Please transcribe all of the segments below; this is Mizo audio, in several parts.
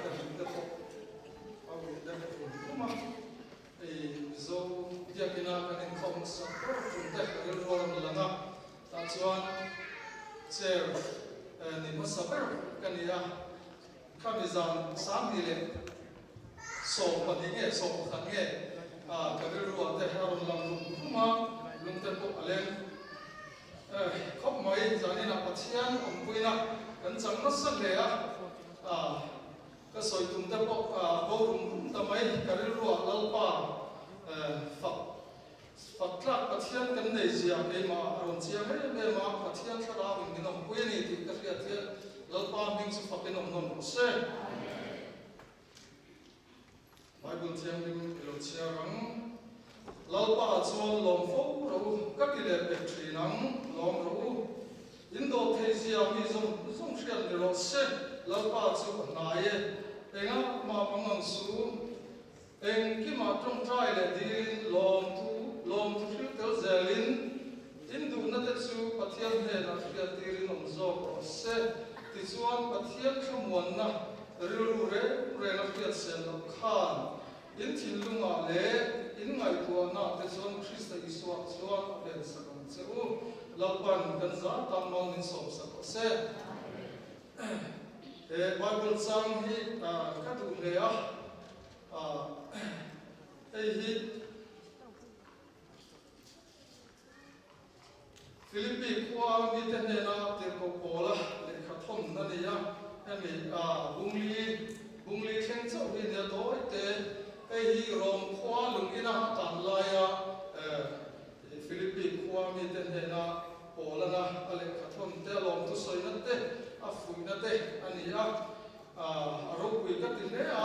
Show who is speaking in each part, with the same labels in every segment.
Speaker 1: ka hlim te pawh a ui deuh rum rum a. Hei Mizo biakina kan inkhawm hmasa ber tum te ka rilru a rawn lang a, tah chuan chair ni hmasa ber ka ni a, khami zan 2012 nge 11 nge ka rilruah te a rawn lang rum rum a, lungte pawh a leng khawp mai. Zaninah Pathian awmpuina kan chang nasa hle a. Ka sawi tum te pawh a bo rum rum ta mai, ka rilruah Lalpa fak fak tlak Pathian kan nei zia keimah a rawn chiang em em a, Pathian thlarau in min awmpui a ni tih ka hriat hian Lalpa hming chu fak in awm nawn rawh se. Bible Thianghlim i lo chhiar ang. Lalpa chuan lawm fo rawh u, ka ti leh pek thin ang, lawm rawh u. In dawt thei zia mi zawng zawng hriat ni rawh se, Lalpa chu a hnai e. Engah mah mang ang su, engkimah tawngtai leh dilin lawmthu lawmthu hril tel zelin in duhna te chu Pathian hnenah hriat tirin awm zawk rawh se. Tichuan Pathian thlamuanna rilru reng reng a hriat sel loh khan In thinlungah leh in ngaihtuahnaah te chuan Krista Isuaah chuan a vensak ang che u. Lalpan kan zar tan mal min sawmsak rawh se. He Bible chang hi ka duh hle a, hei hi Philippi khua mite hnena tirhkoh Paula lehkha thawn a ni a, hemi bungli bungli thleng chauh hi nia tawi te. Hei hi Rom khua lung ina a tan laia Philippi khua mite hnena Paulana a lehkha thawn te, a lawmthu sawina te, a fuihna te a ni a. A ropui ka ti hle a,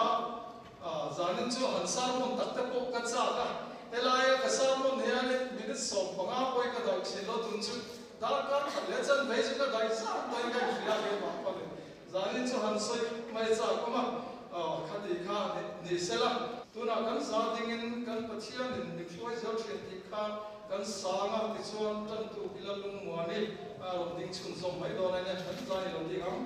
Speaker 1: zanin chu han sermon tak te pawh ka chak a, helaia ka sermon hianin minute 15 pawhin ka daih thin lo, tun chu darkar khat leh chan vei chu ka daih zat dawin ka inhria hle mah pawh ni. Zanin chu han sawi mai chak awm a, khati kha ni sela. Tunah kan za dingin kan Pathianin min hruai zel thin tih kha kan sang a, tichuan tantu ila lungmuani a rawn ding chhunzawm mai dawn a nia, kan zai lo ding ang.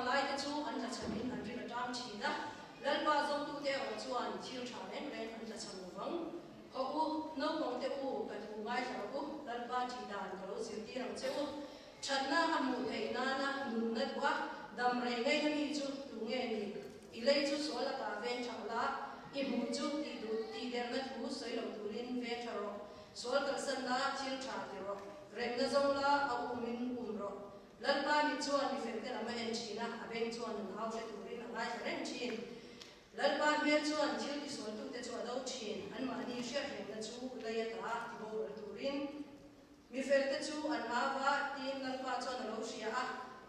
Speaker 2: vanglaite chu an tlachhamin an rin a tang thin a, Lalpa zawngtute erawh chuan thil tha reng reng an tlachham lo vang. Hawh u, naupangte u, ka thu ngaithla rawh u, Lalpa ṭih dan ka lo zirtir ang che u. Ṭhatna a hmuh theih nana nunna duh a, dam rei ngaihna mi chu tu nge ni? I lei chu sual lakah veng ṭha ula, i hmuh chu tih duh tih derna thu sawi lo turin veng ṭha rawh. Sual kalsanna thil ṭha ti rawh, remna zawng la a umin um rawh. Lalpa mi chuan mi felte lam a en ṭhin a, a beng chuan an au hre turin a ngaithla reng ṭhin. Lalpa hmel chuan thil tisualtute chu a do ṭhin, anmahni hriatrengna chu lei ata tiboral turin. Mi felte chu an au va, tiin Lalpa chuan a lo hria a,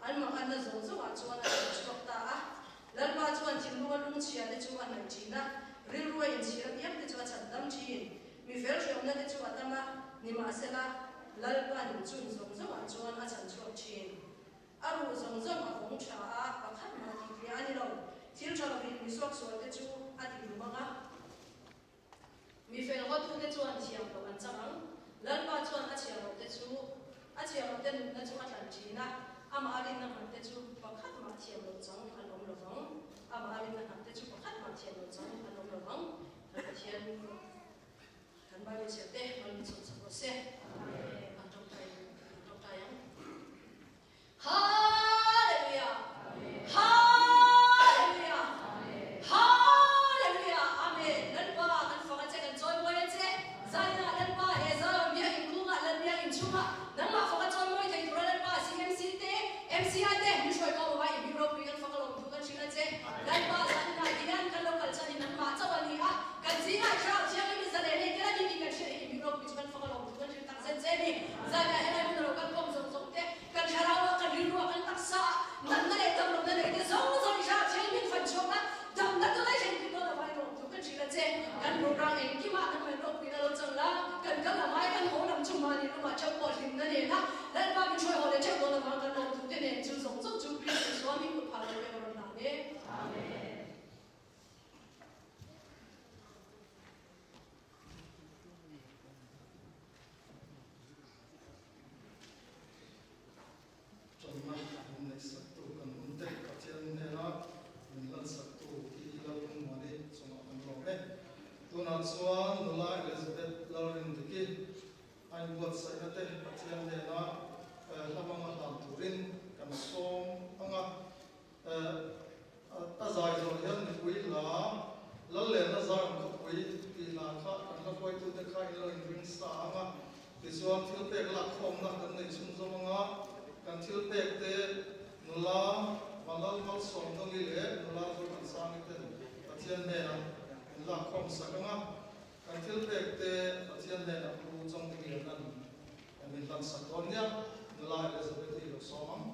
Speaker 2: an manganna zawng zawngah chuan a rawn chhuak ta a. Lalpa chuan thinlunga lungchhiate chu a hnaih ṭhin a, rilrua inchhir apiangte chu a chhandam ṭhin. Mi fel hreawmnate chu a tam a, nimahsela, Lalpa'n chun zawng zawngah chuan a chhan chhuak ṭhin. A ruh zawng zawng a vawng ṭha a, pakhat mah tih hliah a ni lo. Thil ṭha lovin mi suaksualte chu a ti hlum ang a. Mi fel hawtute chuan thiam loh an chang ang. Lalpa chuan a chhiar lohte chu a chhiar lohte nunna chu a tlan ṭhin a, amah a rinna nghatte chu pakhat mah thiam loh chang an awm lo vang. Amah a rinna nghatte chu pakhat mah thiam loh chang an awm lo vang. Kan Pathian kan Bible chhiarte mal min chhawm chak rawh se. Amen. An ṭawngṭai an ṭawngṭai ang. Hallelujah! Hallelujah! Hallelujah! Amen! Lalpa kan fak a che, kan chawimawi a che. Zaina Lalpa he Zion biakinn khungah, Lal biakinn chhungah nangmah fak a chawimawi thei tura Lalpa CMC te, MCI te min hruai kawm ava i hming ropui kan fak alawm thu kan hrilh a che. Lalpa zaninah hian kan lo kal chhan hi nangmah chauh a ni a, kan zingah thlarau thianghlim i zalen hei tel a ni tih kan hriat hi i hming ropui chu kan fak alawm thu kan hrilh tak zet che a ni. Zaina helai hmun a lo kal khawm zawng zawng te, Kan thlarau ah, kan rilru ah, kan taksa ah natna leh damlohna nei te zawng zawng i hria thian min fan chhuak a, damna chu daih hlen pui dawn avai lawm chu kan hrilh a che. Kan program engkim ah kan mai ropui na lo chang la, kan kal a ngai, kan haw lam chu mahni lumah theuh pawh hlimna nen a Lalpa min hruai haw leh theuh dawn avang kan lawm thu te nen chu zawng zawng chu Krista Isua min kut phah lo pek a rawn hlan e. Amen.
Speaker 1: Ṭanna min neihsaktu kan hunte Pathian hnena min hlantsaktu Pi Lalhungmuani chungah kan lawm e. Tunah chuan nula Elizabeth Lalrindiki a inbuatsaihna te Pathian hnena hla hmanga hlan turin kan sawm ang a. A zai zawh hian mipui hla Lallenna Zion khawpui tih hla kha kan hla hruaitute kha in lo inring sa ang a, tichuan thil pek lakkhawmna kan nei chhunzawm ang a, kan thil pek te nula Vanlal Malsawmdawngi leh nula Zothansangi ten Pathian hnenah min lakkhawm sak ang a, kan thil pek te Pathian hnenah Pu Chawngtingliana'n min hlan sak dawn nia, nula Elizabeth-i lo sawm ang.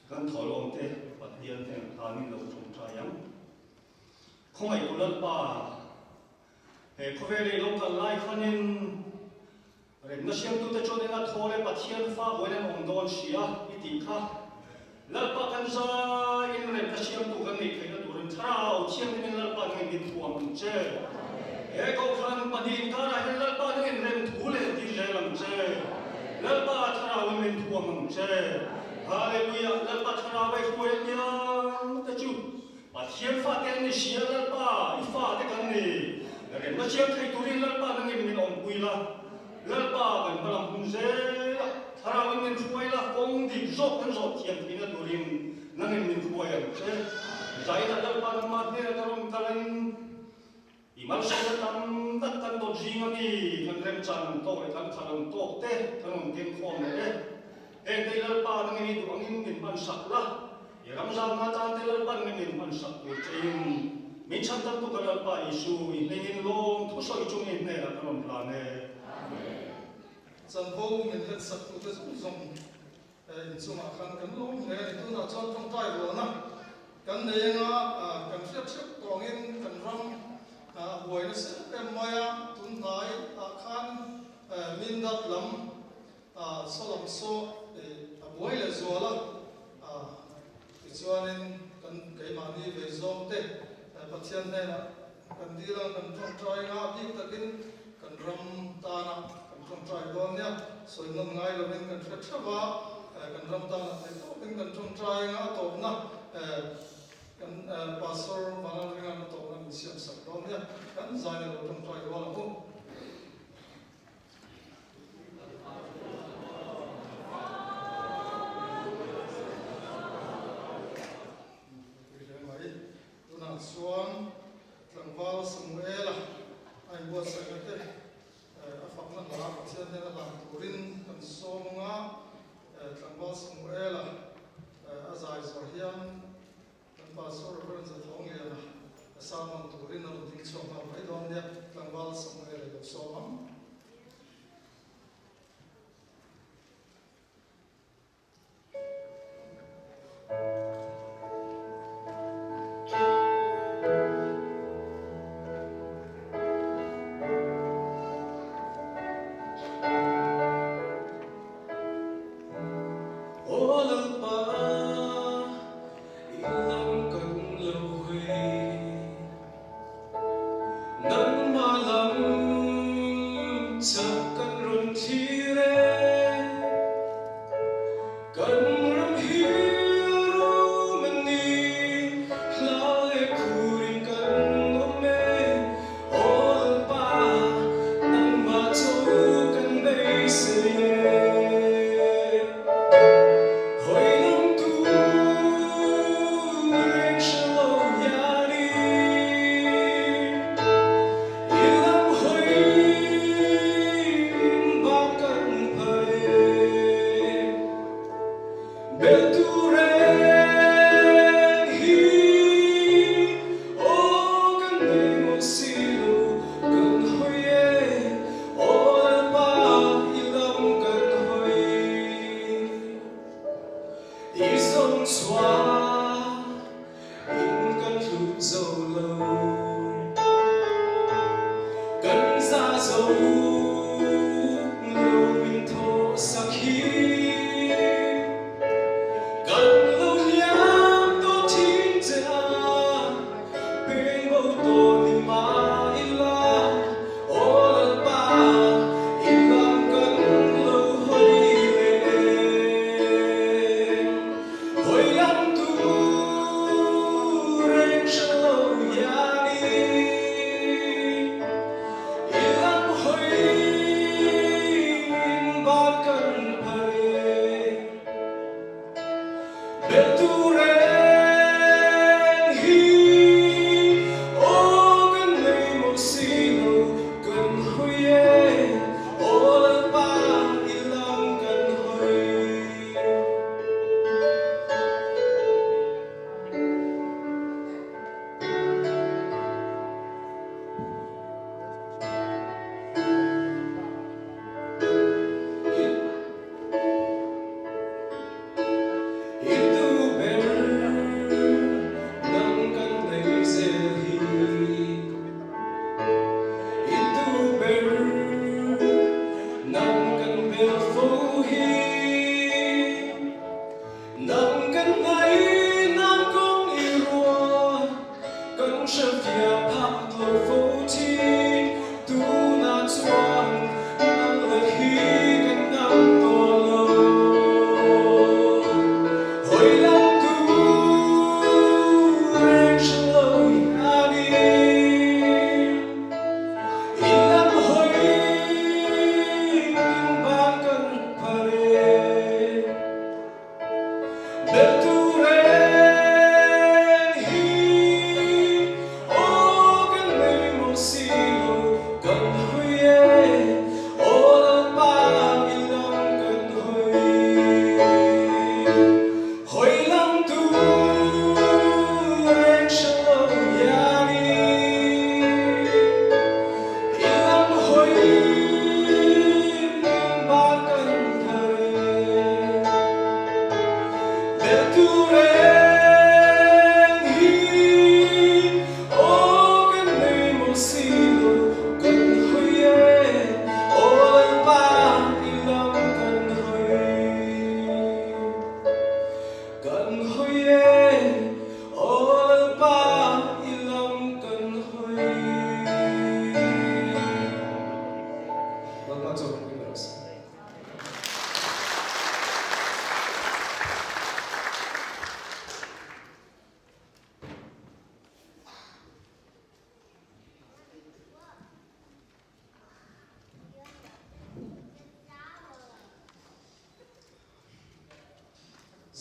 Speaker 3: Kan thawhlawm te Pathian hnen khanin lo tawngtai ang. Khawngaih tu Lalpa, he khawvel i lo kal lai khanin remna siamtute chuan enga thaw leh Pathian fa buain an awm dawn sia i tih kha. Lalpa kan zaiin remna siamtu kan neih theihna turin Thlarau Thianghlimin Lalpa nangin min thuam ang che. He Kohhran pahnih inkarah hian Lalpa nangin rem thu leh tir zel ang che. Lalpa Thlarauin min thuam ang che. Hallelujah! Lalpa Thlarau ai hruai apiang te chu Pathian fate an ni sia, Lalpa i fate kan ni. Remna siam thei turin Lalpa nangin min awmpui la. Lalpa kan hma lam hun zel a, Thlarauin min hruai la, kawng dik zawk kan zawh thiam theihna turin nangin min hruai ang che. Zainah Lalpa nangmah hnenah ka rawn kal in i malsawmna tam tak kan dawt zing a mi kan remchan ang tawk leh kan khalh ang tawk te kan rawn keng khawm leh e. Heng te Lalpa nangin i duh angin min hman sak la, i ram zauhna atan te Lalpa nangin min hman sak tur chein min chhan tam tuk a Lalpa Isu i hmingin lawm thusawi chungin hnenah ka rawn hlan e.
Speaker 1: Amen. Chanvo min let sak tute zawng zawng inchungah khan kan lawm hle a ni. Tunah chuan tawngtai rualna kan nei anga kan hriat hreuh tawngin kan ram a buai nasa em em mai a, tunhnai ah khan Mindat lam Saw lam saw a buai leh zual a, tichuanin kan keimahni vei zawng te Pathian hnenah kan dil ang, kan tawngtai nga bik takin kan ram tana kan tawngtai dawn nia, sawi nawn ngai lovin kan hre theuh a, kan ram tana theih tawpin kan tawngtai nga a tawpna kan Pastor Vanlalringa'n a tawpna min siam sak dawn nia, kan zaina lo tawngtai rual ang u. Tunah chuan tlangval Samuela a inbuatsaihna te a fakna hla Pathian hnena hlan turin kan sawm ang a, tlangval Samuela a zai zawh hian Kan Pastor Reverend Zathawngliana a sermon turin a rawn ding chhuak nghal mai dawn nia, tlangval Samuel a lo sawm ang.
Speaker 4: Aw Lalpa, I lam kan lo hawi, nangmah lam chak kan rawn thlir e. Kan ram hi rum a ni, hlau leh khurin kan awm e. Aw Lalpa, nangmah chu kan beisei e. Hawi lam tur reng hre lo hianin i lam hawiin bak kan phar e. Belh tur reng hi aw kan nei maw si lo kan hawi e. Aw Lalpa i lam kan hawi. I zawn chhuah in kan hlut zo lo. Kan za zo lo min thawh sak hi. Kan lo hliam tawh thin che a. Peng bo tawh ni mah ila, Aw Lalpa, i lam kan lo hawi leh e. Hawi lam tur reng hre lo hianin i lam hawiin ban kan phar e. ber Nang kan bel fo hi Nang kan ngai nang kawng i ruat Kan hrefiah phak lo fo thin Tunah chuan nang let hi kan ngam tawh lo Hawi lam tur reng hre lo hianin I lam hawi in ban kan phar e. Beltu reng hi aw kan nei maw si lo kan hawi e, aw Lalpa i lam kan hawi. Hawi lam tur reng hre lo hianin i lam hawi in ban kan phar e. Beltu reng hi aw kan nei maw si lo kan hawi e, aw Lalpa i lam kan hawi. Kan hawi e, aw Lalpa i lam kan hawi. Lalpa chu ropui ber rawh se.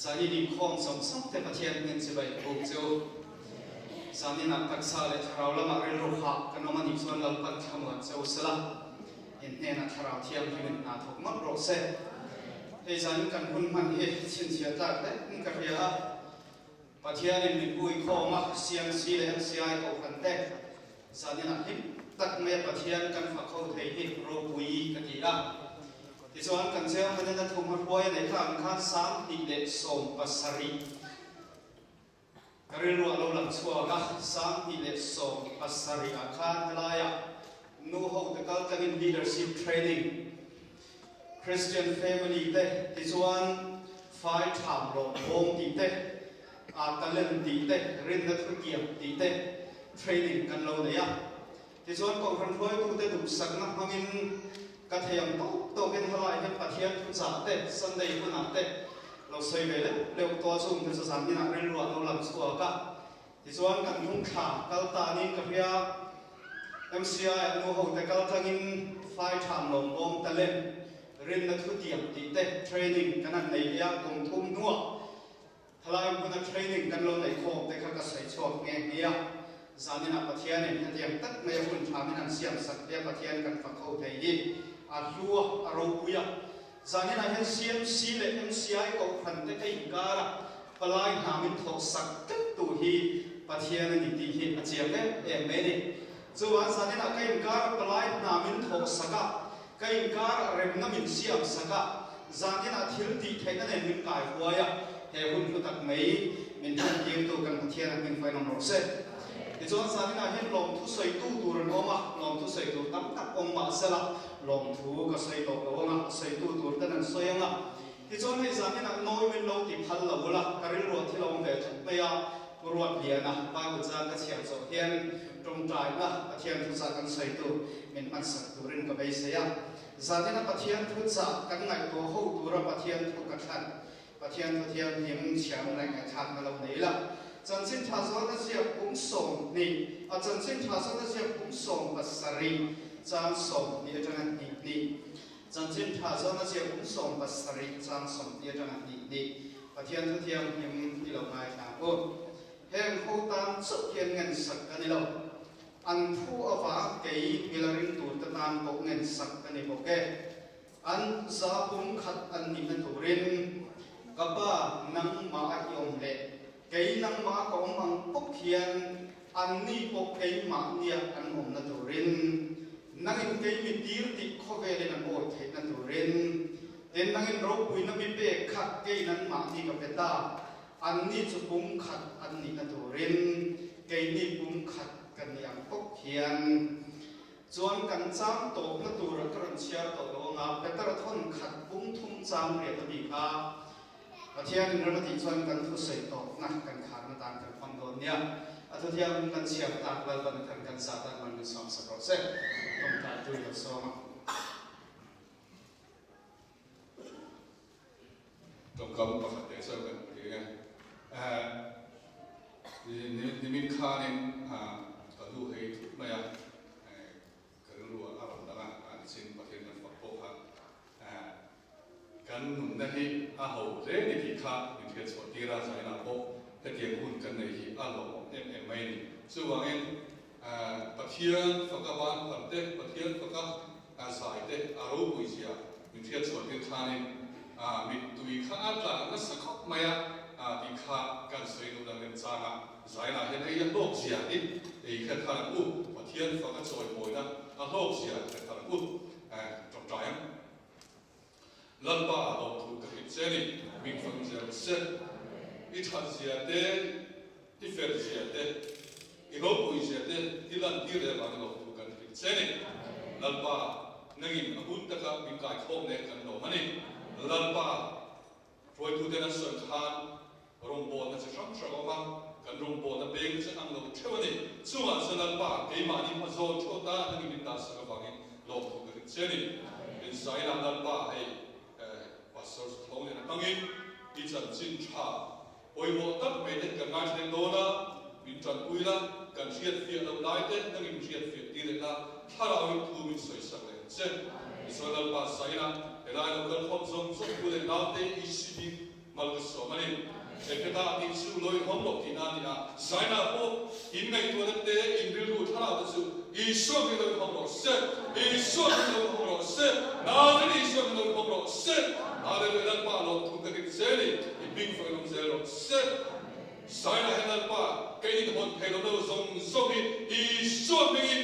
Speaker 3: Zanin inkhawm zawng zawng te Pathian hming chibai ka buk chu. Zanin ah taksa leh thlarau lamah rilru hah kan awm a nih chuan Lalpan thlamuan che u sela, in hnenah thlarau thianghlim in hna thawk mawlh rawh se. Hei zanin kan hun hman hi chhinchhiah tlak hle in ka hria a, Pathianin min ui khawm a, CMC leh MCI kohhran te zanin ah hlim tak mai a Pathian kan fak ho thei hi ropui ka ti a. Tichuan kan chairman in a thu hmahruai a neih kha ang khan 2017 ka rilru a lo lang chhuak a, 2017 ah khan helaiah nu ho te kal tlangin leadership training Christian family te tichuan fai tham lawm bawm tih te, a talent tih te, rinna thutiam tih te training kan lo nei a. Tichuan Kohhran hruaitute duhsakna hmangin ka thei ang tawk tawkin helai hian Pathian thuchah te, Sunday hunah te lo sawi ve leuh leuh tawh a, chung te chu zan inah rilruah lo lang chhuak a. Tichuan kan hnungthla kal tanin ka hria MCI ah nu ho te kal tlangin fai tham lawm bawm talent rinna thutiam tih te training kan han nei leh a, kum thum hnuah thalai hmuna training kan lo neih khawm te kha ka sawi chhuak nghe nghe a. Zaninah Pathianin hetiang tak mai a hun thamin an siam sak hle a, Pathian kan fak ho thei hi a hlu a, a ropui a. Zaninah hian CMC leh MCI kohhran te ka inkar a, palai hna min thawh sak tlat tu hi Pathian a ni tih hi a chiang em em mai a ni. Chuvang zaninah ka inkar a palai hna min thawh sak a, ka inkar a remna min siam sak a, zaninah thil tih theihna nen min kai huai a, he hun hlu tak mai min hmantirtu kan Pathian a hming fainawm rawh se. Tichuan zaninah hian lawmthu sawitu tur an awm a, lawmthu sawi tur tam tak awm mahsela lawmthu ka sawi tawh lo ang a, sawitu tur ten an sawi ang a. Tichuan hei zaninah nawi min lo ti phal lo ula, ka rilruah thil a awm ve tlat mai a, Pu Ruatliana Bible chang ka chhiar zawh hian tawngtaina Pathian thuchah kan sawitu min hmansak turin ka beisei a. Zanina Pathian thuchah kan ngaihtuah ho tura Pathian thu ka thlan Pathian thu thianghlim chhiar leh ngaihthlakna lo nei la. Chanchin tha zawna ziak kum 20, a chanchin tha zawna ziak kum 17, chang 20 atanga hnih hnih. Chanchin tha zawna ziak kum 17, chang 20 atanga hnih hnih. Pathian thu thianghlim i lo ngaithla ang u. Heng ho tan chauh hian ngensak ka ni lo. An thu avang kei mila ring turte tan pawh ngensak ka ni bawk e. An za pum khat an nihna turin ka pa nangmah a i awm leh kei nangmah ka awm ang bawk hian anni pawh keimahnia an awmna turin nangin kei mi tir tih khawvelin an awi theihna turin tin nangin ropuina mi pek kha kei nanmahni ka pe ta anni chu pum khat an nihna turin keini pum khat kan ni ang bawk hian. Chuan kan chang tawpna tura ka rawn chhiar tawh lo anga Peter thawn khat bung thum chang riat a mi kha Pathianin ram a tih chuan kan thusawi tawpna kan kharna tan kan hmang dawn nia. A thuthiang kan chhiar tak Lalpan a than kan zah tan man min sawm sak rawh se. Tawngtai tui lo sawm a.
Speaker 5: Tawngkam pakhat teh chuan kan ti nge. Nimin khanin ka lu hei thut mai a, ka rilru a rawn dang a, nichin Pathian kan fak pawh kha kan nunna hi a ho hle ni tih kha min hriat chhuah tir a, zainah pawh hetiang hun kan nei hi a lawmawm em em mai a ni. Chuvangin Pathian faka ban phar te, Pathian faka zai te a ropui zia min hriat chhuah tir khanin mittui kha a tla nasa khawp mai a tih kha kan sawi duh dan remchanga zainah hian hei a hlawk zia hi ei hre thar ang u, Pathian faka chawimawina a hlawk zia hre thar ang u. Tawngtai ang. Lalpa lawmthu ka hrilh che ni, min fang zel se. I that zia te, i fel zia te, i ropui zia te i lantir leh vangin lawmthu kan hrilh che ni. Lalpa, nangin a hun taka min kaikhawm leh kan lawm a ni. Lalpa, hruaituten an sawi khan rawngbawlna chi hrang hrang a awm a, kan rawngbawlna peng chu ang lo theuh a ni. Chungah chuan Lalpa, keimahni hma zawl theuh ta nangin min dah sak avangin lawmthu ka ring che a ni. Insainah Lalpa, hei Pastor Zathawng nen hmangin i chanchin tha pawimawh tak mai te kan ngaithleng dawn a, min tanpui la, kan hriatfiah loh lai te nangin min hriatfiah tir leh la, thlarauin thu min sawisak leh ang che. Tichuan Lalpa sainah helai lo kalkhawm zawng zawng u leh naute ECD Mal ka sawm a ni. Epheta tih chu lo inhawng loh tihna a ni a, Zaina pawh in ngaihtuahna te, in rilru thlarau te chu Isua min lo inhawng rawh se, Isua min lo inhawng rawh se, Nazareth Isua min lo inhawng rawh se, Hallelujah Lalpa lawmthu ka ring che ni, i hming fak in awm zel rawh se. Zaina hian Lalpa ka inhawn thei lo lo zawng zawng hi Isua hmingin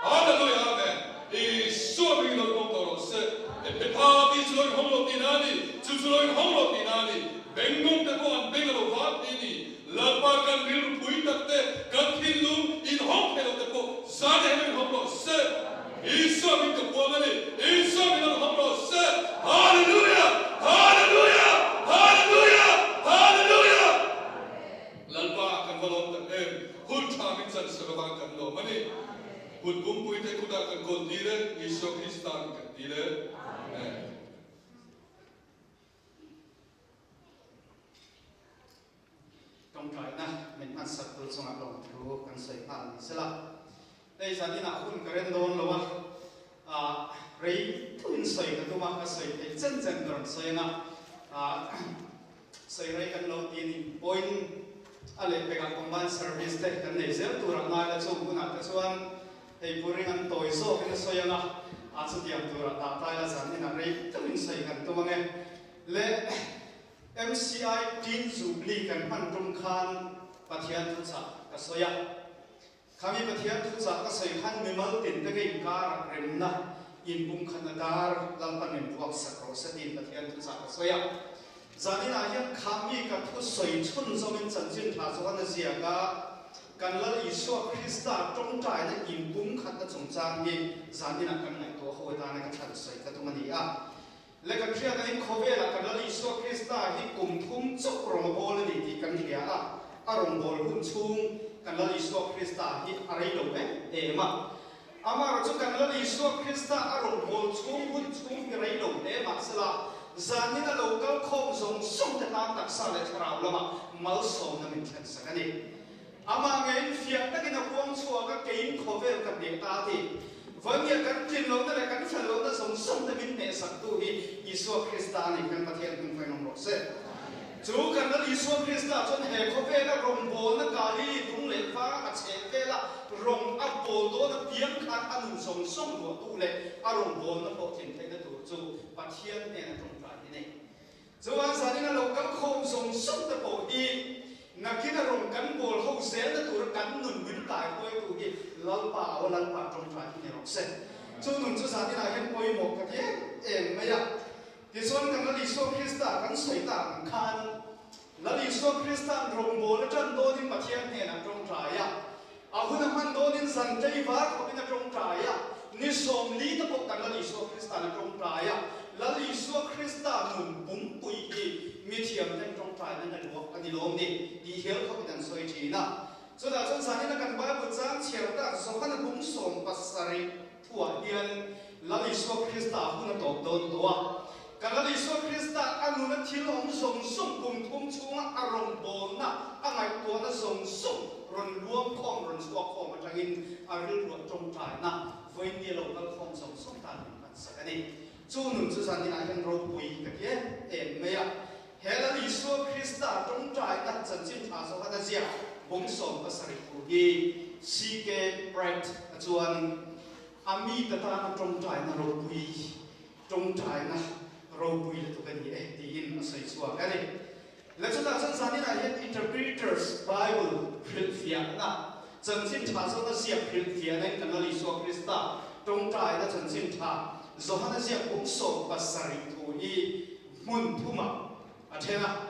Speaker 5: Hallelujah Amen Isua hming lo hmang tawh rawh se. Ephetha tih chu lo inhawng lo tihna a ni, chu chu lo inhawng lo tihna a ni. Bengngawng te pawh an beng a lo vak tih a ni. Lalpa kan rilru pui tak te, kan thinlung inhawng thei lo te pawh zan hian lo inhawng rawh se. Isua hming ka puang a ni, Isua hming lo inhawng rawh se. Hallelujah! Hallelujah! Hallelujah! Hallelujah! Lalpa kan va lawm tak em! Hun tha min chan sak avang kan lawm a ni. Kut pumpui te kutah kan kawl tir e, Isua Krista in kan til e. Amen.
Speaker 3: Tawngtaina min hmansak tur chungah lawmthu kan sawi nghal ni sela. Hei zan inah hun ka ren dawn lo a, ah rei thuin sawi ka tum a, ka sawi theih chen chen ka rawn sawi ang a, ah sawi rei kan lo ti a ni. Point a leh pekah combined service te kan nei zel turah ngai la chung hunah te chuan hei puring an tawi zawkin a sawi ang a, ah chutiang turah dah tai la zan inah rei thuin sawi kan tum ang e. Le MCI Teen Jubilee kan hman tum khan Pathian thuchah ka sawi a. Khami Pathian thuchah ka sawi khan mimal tin te ka inkar remna inpumkhatna dar Lalpan min vuak sak rawh se tiin Pathian thuchah ka sawi a. Zaninah hian khami ka thusawi chhunzawmin chanchin tha chu a ziak a, kan Lal Isua Krista tawngtaina inpumkhatna chungchang hi zaninah kan ngaihtuah ho atana ka thlan sawi ka tum a ni a. Le kan hriat angin khawvelah kan Lal Isua Krista hi kum thum chauh rawng a bawl a ni tih kan hria a, a rawn bawl hun chhung kan Lal Isua Krista hi a rei lo em em a. Amaherawhchu chu kan Lal Isua Krista a rawn bawl chhung hun chhung hi rei lo hle mahsela zanin a lo kal khawm zawng zawng te tan taksa leh thlarau lamah malsawmna min thlen sak a ni. Amah ngeiin fiah takin a puang chhuak a, keiin khawvel ka hneh ta a ti. Vawimia kan tlin lohna leh kan fel lohna zawng zawng te min hnehsaktu hi Isua Krista a ni, kan Pathian hmun fainawm rawh se. Chu kan Lal Isua Krista chuan he khawvela rawngbawlna Galili dung leh vanga a chheh vela rawng a bawl dawn apiang khan a nun zawng zawng ruahtu leh a rawngbawlna hlawhtlin theihna tur chu Pathian hnena tawngtai hi nei. Chuan zanin a lo kal khawm zawng zawng te pawh hi nakin a rawn kan bawl ho zelna tura kan nun min tai huaitu hi Lalpa aw Lalpa tawngtai hi ni rawh se. Chu nun chu zanin ah hian pawimawh ka ti em em mai a. Tichuan kan Lal Isua Krista kan sawi tak ang khan Lal Isua Krista'n rawngbâwl a ṭan dawnin Pathian hnenah tawngtai a. A hun a hman dawnin zan tleivar khawpin a tawngtai a, ni 40 te pawh kan Lal Isua Krista'n a tawngtai a. Lal Isua Krista nun pumpui hi mithiam ten tawngtaina na luak a ni lawm ni tih hial khawpin an sawi thin a. Chutah chuan zanina kan Bible chang chhiar tak Johana bung 70 thuah hian Lal Isua Krista hun a tawp dawn tawh a. Kan Lal Isua Krista a nuna thil awm zawng zawng kum thum chhunga a rawngbawlna, a ngaihtuahna zawng zawng rawn luang khawm, rawn chhuak khawm atangin a rilruah tawngtaina vawinia lo kal khawm zawng zawng tan min hman sak a ni. Chu nun chu zaninah hian ropui ka ti em em mai a. He Lal Isua Krista tawngtaina chanchin tha zawhana ziak bung 70 thu hi CK Pratt a chuan a mite tana tawngtaina ropui, tawngtaina ropui lutuk a ni e tiin a sawi chhuak a ni. Le chutah chuan zaninah hian Interpreters Bible hrilhfiahna, chanchin tha zawhna ziak hrilhfiahna in kan Lal Isua Krista tawngtaina chanchin tha Johana ziak bung 70 thu hi hmun thumah a then a.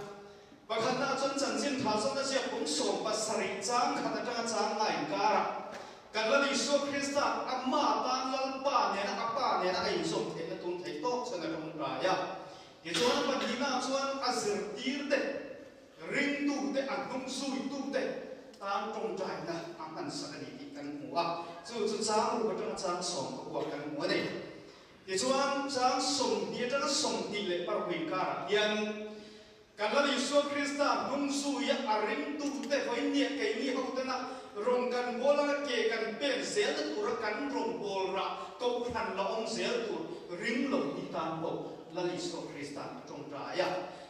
Speaker 3: Pakhatna chuan chanchin tha zawhna ziak kum 70 chang khat atanga chang nga inkarah kan Lal Isua Krista ama tan Lalpa nena a Pa nena a inzawm theihna tum theih tawk chuan a tawngtai a. Tichuan a pahnihna chuan a zirtirte, ringtute, a hnungzuitute tan tawngtaina a hmansak a ni tih kan hmu a. Chu chu chang ruk atanga chang sawm ka kuah kan hmu a ni. Tichuan, chang 20 atanga 26 inkarah hian kan Lal Isua Krista hnungzuia a ringtute vawinia keini hotena rawn kan bawl anga ke kan pen zelna tura kan rawn bawl rah kohhran la awm zel tur ring lo ni tan pawh Lal Isua Krista'n a tawngtai a.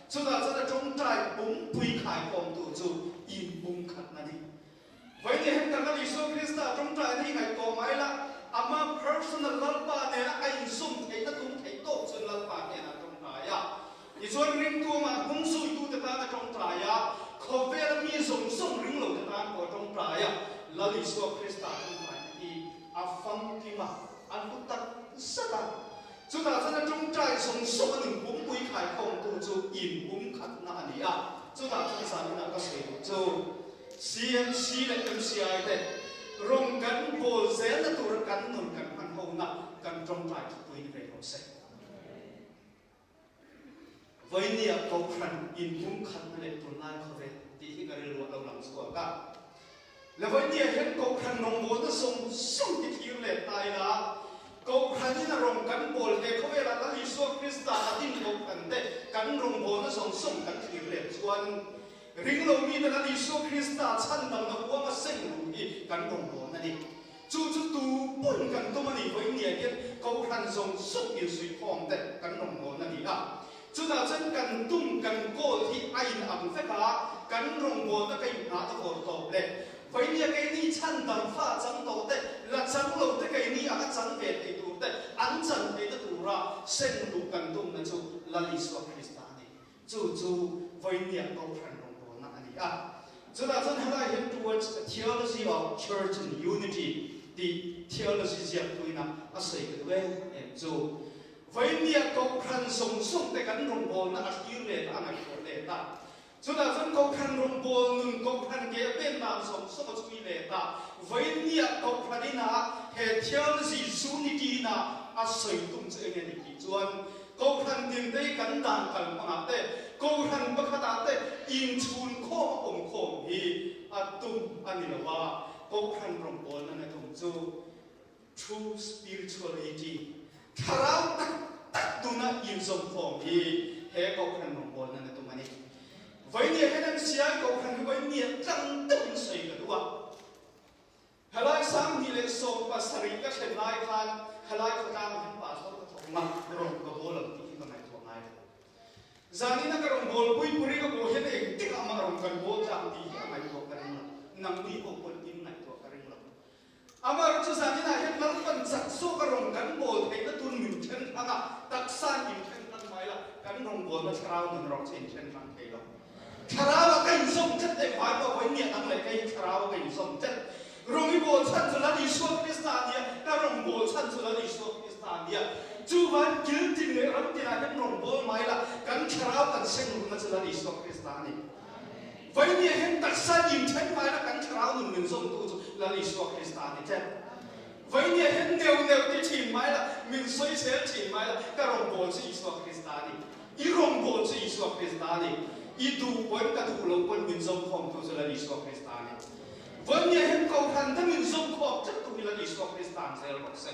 Speaker 3: Chutah chuan a tawngtai pumpui khaikhawmtu chu inpumkhatna ni. Vawinia hian kan Lal Isua Krista tawngtaina hi ngaihtuah mai la, ama personal Lalpa nena a inzawm theihna tum theih tawk chuan Lalpa hnenah a tawngtai a. Tichuan ringtu amah hnungzuitute tan a tawngtai a, khawvela mi zawng zawng ring lote tan pawh a tawngtai a. Lal Isua Krista tawngtaina hi a famkim a, a hlu tak zet a. Chutah chuan a tawngtai zawng zawng a nun pumpui khaikhawmtu chu inpumkhatna a ni a. Chutah chuan zaninah ka sawi duh chu. CMC leh MCI te rawn kan bawl zelna tura kan nun kan hman hona kan tawngtai thupui ni ve rawh se. Vawinia Kohhran inpumkhatna leh tunlai khawvel tih hi ka rilruah lo lang chhuak a. Le vawinia hian Kohhran rawngbawlna zawng zawng hi thlir let ta ila, Kohhranin a rawn kan bawl he khawvelah Lal Isua Krista a din Kohhran te kan rawngbawlna zawng zawng kan thlir let chuan Ring lo mite Lal Isua Krista chhandamna huanga seng luh hi kan rawngbawlna a ni. Chu chu tu pawn kan tum a ni vawinia hian Kohhran zawng zawng insuihkhawm te kan rawngbawlna a ni a. Chutah chuan kan tum kan kawl hi a in ang vek a, kan rawngbawlna ka inhnah a vawr tawp le. Vawinia keini chhandam fa chang tawh te, la chang lo te keini anga chang ve thei tur te an chan theihna tura seng luh kan tumna chu Lal Isua Krista a ni. Chu chu vawinia Kohhran rawngbawlna a ni a. Chutah chuan helai hian Towards a Theology of Church and Unity tih theology ziaktuina a sawi ka duh em em chu. Vawinia Kohhran zawng zawng te kan rawngbawlna a thlir let a, a ngaihtuah let a. Chutah chuan Kohhran rawngbâwl nun, Kohhran ke a pen dan zawng zawng a chhui let a. Vawinia Kohhran ina he theology unity ina a sawi tum chu enge ni tih chuan Kohhran tinte hi kan dan kal hmangah te, Kohhran pakhatah te inchhun khawm a awm khawm hi a tum a ni lo a, Kohhran rawngbawlna na tum chu true spirituality, thlarau tak tak nuna inzawm khawm hi he Kohhran rawngbawlna na tum a ni. Vawinia hian an siai Kohhran hi vawinia tlang deuhin sawi ka duh a. Helai 2017 ka thlen lai khan helai khawtlang ah hian pastor ka thawk ang a, rawn ka bawl ang tih hi ka ngaihtuah ngai lo. Zanina ka rawn bawl pui puri ka pawh hian engtikah mah rawn kan bawl tlang tih hi a ngaihtuah ka ring lo. Nangni pawh pawn in ngaihtuah ka ring lo. Amaherawh chu zaninah hian Lalpan chak zawk a rawn kan bawl theihna tur min then hrang a, taksa in then hrang mai la, kan rawn bawlna thlarau nun erawh chu in then hrang thei lo. Thlarau ah ka inzawm tlat leh vai pawh vawi miah dang leh kei thlarau ah ka inzawm tlat. Rawng i bawl chhan chu Lal Isua Krista a nia, ka rawng bawl chhan chu Lal Isua Krista a nia. Chuvan kil tin leh ram tinah hian rawng bawl mai la, kan thlarau kan seng rukna chu Lal Isua Krista a ni. Vawi miah hian taksa inthen mai la kan thlarau nun min zawmtu chu Lal Isua Krista a ni tlat. Vainia hian neuh neuh ti thin mai la, min sawisel thin mai la, ka rawngbâwl chu Isua Krista a ni. I rawngbâwl chu Isua Krista a ni. I duh pawn ka duh lo pawn min zawmkhawmtu chu Lal Isua Krista a ni. Vainia hian Kohhran te min zawmkhawm tlat tu hi Lal Isua Krista an zel rawh se.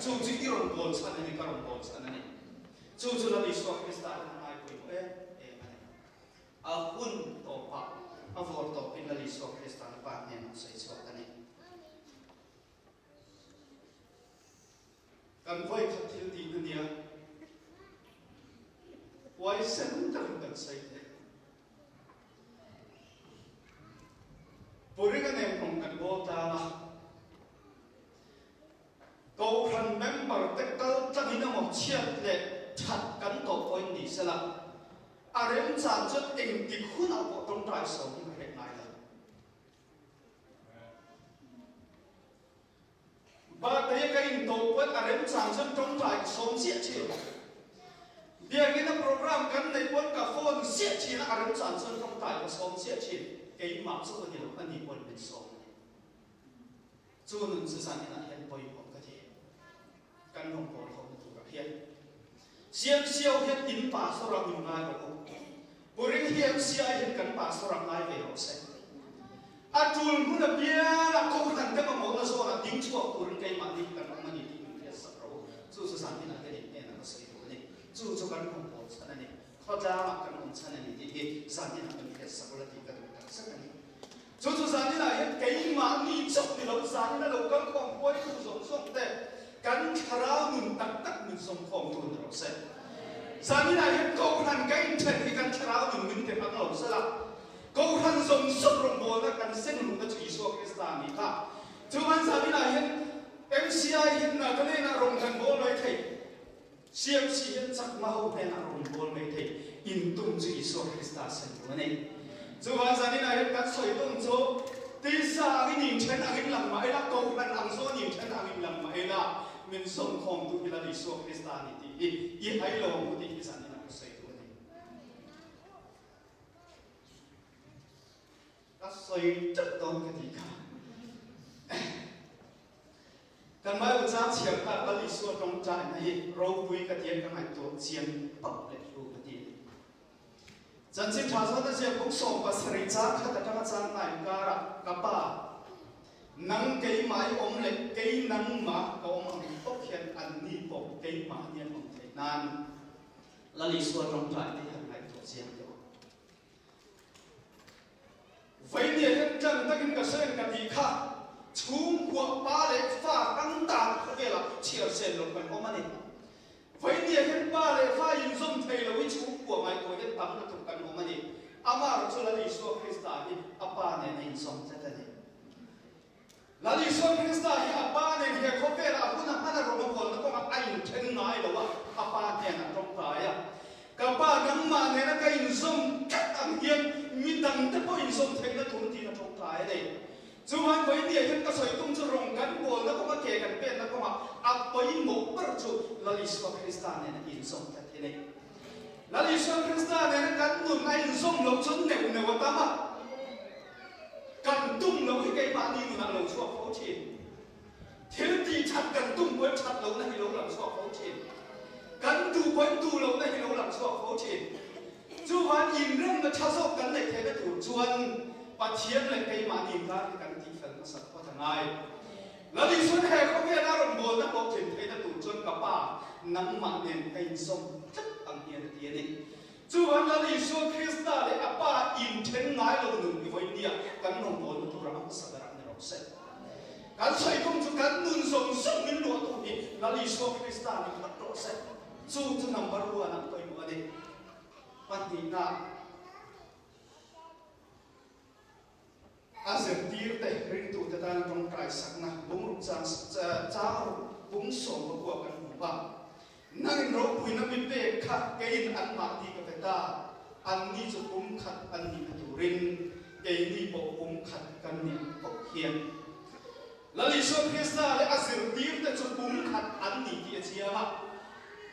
Speaker 3: Chu chu i rawngbâwl chhan a ni, ka rawngbâwl chhan a ni. Chu chu Lal Isua Krista hian a ngaipawimawh em em a ni. A hun tawpah a vawr tawpin Lal Isua Krista'n a Pa hnenah sawi chhuak a ni. Kan vawikhat thil tihna nia huaisen takin kan sawi teh. Puringa nen rawng kan bawl tlang a. Kohhran member te kal tlangin emaw chhiat leh that kan tawh pawhin ni sela, a remchan chuan engtik hunah pawh tawngtai sawm hi ka hreh ngai lo. Birthday ka intawh pawn a remchan chuan tawngtai ka sawm ziah thin. Biakina program kan neih pawn ka phone ziah thin a, a remchan chuan tawngtai ka sawm ziah thin. Keimah chu ka ni lo, ani pawn min sawm a ni. Chu nun chu zan inah hian pawimawh ka ti. Kan rawngbâwl ho na turah hian Siamsiau hian in pastor ah min ngai rawh u. Pu Ring hi MCI hian kan pastor ah ngai ve rawh se. A ṭul hmun apiangah Kohhran te mamawhna zawnah ding chhuak turin keimahni kan awm a ni tih min hriat sak rawh u. Chu chu zan inah hian in hnenah ka sawi duh a ni. Chu chu kan rawngbâwl chhan a ni. Khawtlangah kan awm chhan a ni tih hi zan inah min hriat sak ula tih ka duh takzet a ni. Chu chu zaninah hian keimahni chauh ni lo, zanin a lo kal khawm huaitu zawng zawng te kan thlarau nun tak tak min zawng khawm tu ni rawh se. Zaninah hian Kohhran ka inthen hi kan thlarau nun min ti hang lo sela, Kohhran zawng zawng rawngbawlna kan seng luhna chu Isua Krista a nih kha. Chuan zaninah hian MCI hian Nagaland ah rawn kan bawl mai thei. CMC hian chakma ho hnenah rawn bawl mai thei in tum chu Isua Krista sen tu a ni. Chuvang zanin ah hian kan sawi tum chu tisa angin inthen angin lang mah ila, Kohhran ang zawn inthen angin lang mah ila, min sawmkhawm tu hi Lal Isua Krista a ni tih hi i hai lo ang u tih hi zanin ah ka sawi duh a ni. Ka sawi teuh dawn ka tih kha. Kan Bible cang chhiar kha Lal Isua tawngtaina hi ropui ka tiang ka ngaihtuah chiang pauh leh hlu ka ti a ni. Chanchin tha zawn a ziak bung 17 cang khat atanga cang ngai karah ka pa, nang keimah i awm leh kei nangmah ka awm ang bawk hian anni pawh keimah ni an awm theih nan Lal Isua tawngtaina hi han ngaihtuah chiang teh u. Vainia hian tlang takin ka sawi ang ka tih kha chhungkua pa leh fa kan dan khawvelah chhiar sen lo kan awm a ni. Vainia hian pa leh fa inzawm thei lo hi chhungkua ngaihtuah hian tam lutuk kan awm a ni. Amah chu Lal Isua Krista hi a pa nen a inzawm tlat a ni. Lal Isua Krista hi a Pa nen he khawvelah a hun a hman a rawng a bawlna kawngah a inthen ngai lo a, a Pa hnenah tawngtai a, Ka Pa, nangmah nena ka inzawm tlat ang hian mi dangte pawh inzawm theihna tur tiin a tawngtai a ni. Chuan vawinia hian ka sawi tum chu rawng kan bawlna kawnga ke kan penna kawngah a pawimawh ber chu Lal Isua Krista nena inzawm tlat hi a ni. Lal Isua Krista nena kan nun a inzawm loh chuan neuh neuh a tam a. Kan tum loh hi keimahni nunah lo chhuak fo thin. Thil tih that kan tum pawhin that lohna hi lo lang chhuak fo thin. Kan duh pawhin duh lohna hi lo lang chhuak fo thin. Chuvan inremna tha zawk kan neih theihna tur chuan Pathian leh keimahni inkar hi kan tihfel hmasak phawt a ngai. Lal Isuan he khawvela rawn bawlna hlawhtlin theihna tur chuan ka Pa, nangmah nen ka insawm tlat ang hian a ti a ni. Chuan Lal Isua Krista leh a Pa inthen ngai lo nun i vawinia kan rawngbawlna tura a hmasa berah ni rawh se. Kan sawi tum chu kan nun zawng zawng min luahtu hi Lal Isua Krista ni phawt rawh se. Chu chu number one ah pawimawh a ni. Pahnihna, A zirtirte ringtute tan tawngtai sakna bungruk chang chang ruk bung sawm va kua kan hmu a. Nangin ropuina mi pek kha keiin anmahni ka pe ta, anni chu pum khat an nihna turin keini pawh pum khat kan nih ang bawk hian. Lal Isua Krista leh a zirtirte chu pum khat an ni tih a chiang a.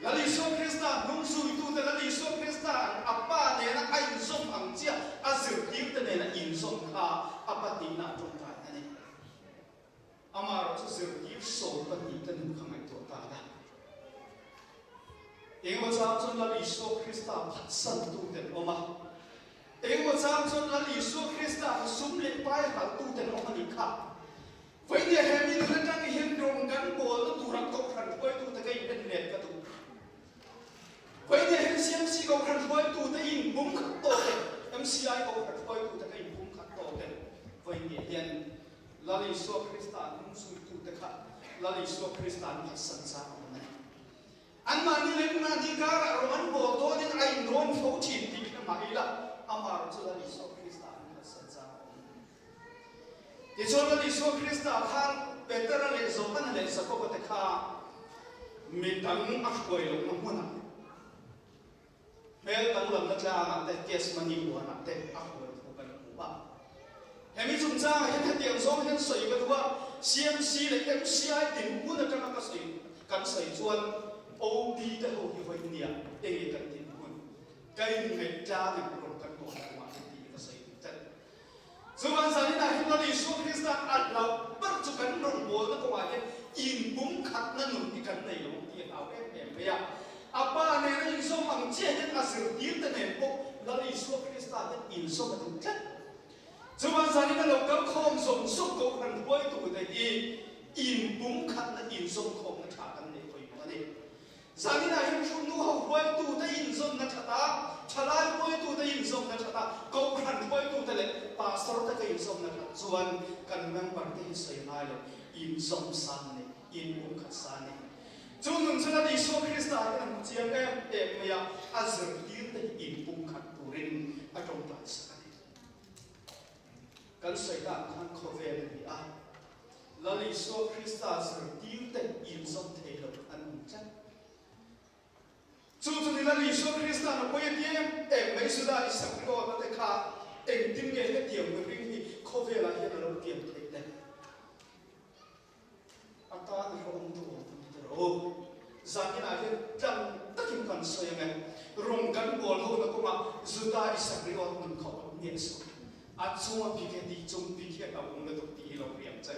Speaker 3: Lal Isua Krista hnungzuitute Lal Isua Krista ang a Pa nena a inzawm ang chiah a zirtirte nena inzawm kha a pahnihna a tawngtai a ni. Amaherawhchu zirtir 12 te nun kha ngaihtuah ta la. Engemaw chang chuan Lal Isua Krista phatsantu ten awm a. Engemaw chang chuan Lal Isua Krista kha sum leh pai hralhtu ten awm a nih kha. Vawinia he mi nun atang hian rawng kan bawlna tura kohhran hruaitute ka inhen let ka duh. Vawinia hian CMC kohhran hruaitute inpum khat tawk e, MCI kohhran hruaitute ka inpum khat tawk e. Vawinia hian Lal Isua Krista hnungzuitute kha Lal Isua Krista an phatsan chang a awm e. Anmahni leh mahni karah rawng an bawl dawnin a inrawn fo thin tih hre mah ila, amah chu Lal Isua Krista an phatsan chang a awm. Tichuan Lal Isua Krista khan Petera leh Johana leh Jakoba te kha mi dang a hruai lohna hmunah hmel danglamna tlangah te Gethsemane huanah te a hruai thu kan hmu a. Hemi chungchangah hian hetiang zawng hian sawi ka duh a, CMC leh MCI dinhmun atanga ka sawi kan sawi chuan OB te ho hi vawi nia enge kan dinhmun ka inngaih tlang em rawn kan bawh na tumah hian tih hi ka sawi duh tlat. Chuan zaninah hian Lal Isua Krista a hlauh ber chu kan rawngbawlna kawngah hian inpumkhatna nun hi kan nei lo ang tih a hlau em em mai a. A Pa nena inzawm ang chiah hian a zirtirte nen pawh Lal Isua Krista hian inzawm a duh tlat. Chuan zanina lo kal khawm zawng zawng Kohhran hruaitute hi inpumkhatna inzawmkhawmna tha kan neih pawimawh a ni. Zaninah hian hrumnu ho hruaitute inzawnna that a, thalai hruaitute inzawnna that a, Kohhran hruaitute leh Pastor te ka inzawnna that chuan kan member te hi sawi ngai lo, inzawm san nei, inpumkhat san nei. Chu nun chu Lal Isua Krista hian a hmu chiang em em mai a, a zirtirte hi inpumkhat turin a tawngtai sak a ni. Kan sawi dan khan khawvel a ni a, Lal Isua Krista zirtirte inzawm thei lo an awm tlat. Chu chu ni Lal Isua Krista na pawi a ti em em mai Juda Isakriawta te kha engtin nge hetiang mihring hi khawvelah hian a lo pian theih le? A tan a hlawm duh awm ang tiraw u. Zaninah hian tlang takin kan sawi ang e. Rawng kan bawl hona kawngah Juda Isakriawt nun kha awm miah suh. A chunga bik he tih chung bik hian a awm lutuk tih hi lo hriam che.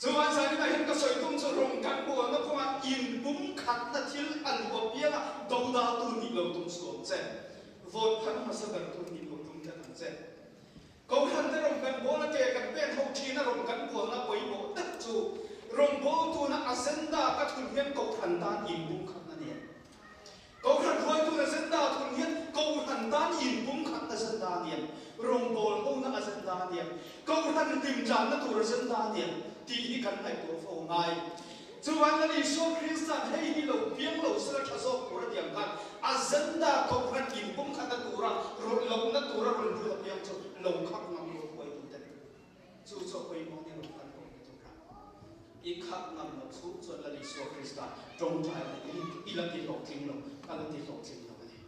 Speaker 3: Chuan zaninah hian ka sawi tum chu rawng kan bawlna kawngah inpumkhatna thil a luh apianga dodaltu nih lo tum suh ang che. Vote phan hmasa bertu nih lo tum tlat ang che. Kohhran te rawng kan bawlna ke kan pen ho thin a rawng kan bawlna pawimawh tak chu rawngbawltuna agenda ka thun hian Kohhran tan inpumkhatna nen Kohhran hruaituna agenda thun hian Kohhran tan inpumkhatna agenda aniang, rawngbawl hona agenda aniang, Kohhran hlimtlanna tur agenda aniang tih hi kan ngaihtuah fo ngai. Chuan Lal Isua Krista'n hei hi lo piang lo sela tha zawk tur a ti ang khan agenda Kohhran inpumkhatna tura rawlh lohna tura rawn lut apiang chu lo khak ngam lo hruaitute chu chu a pawimawh ni rawn kan awmna tura i khak ngam loh chu chuan Lal Isua Krista tawngtai na hi i la ti hlawhtling lo, ka la ti hlawhtling lo a ni.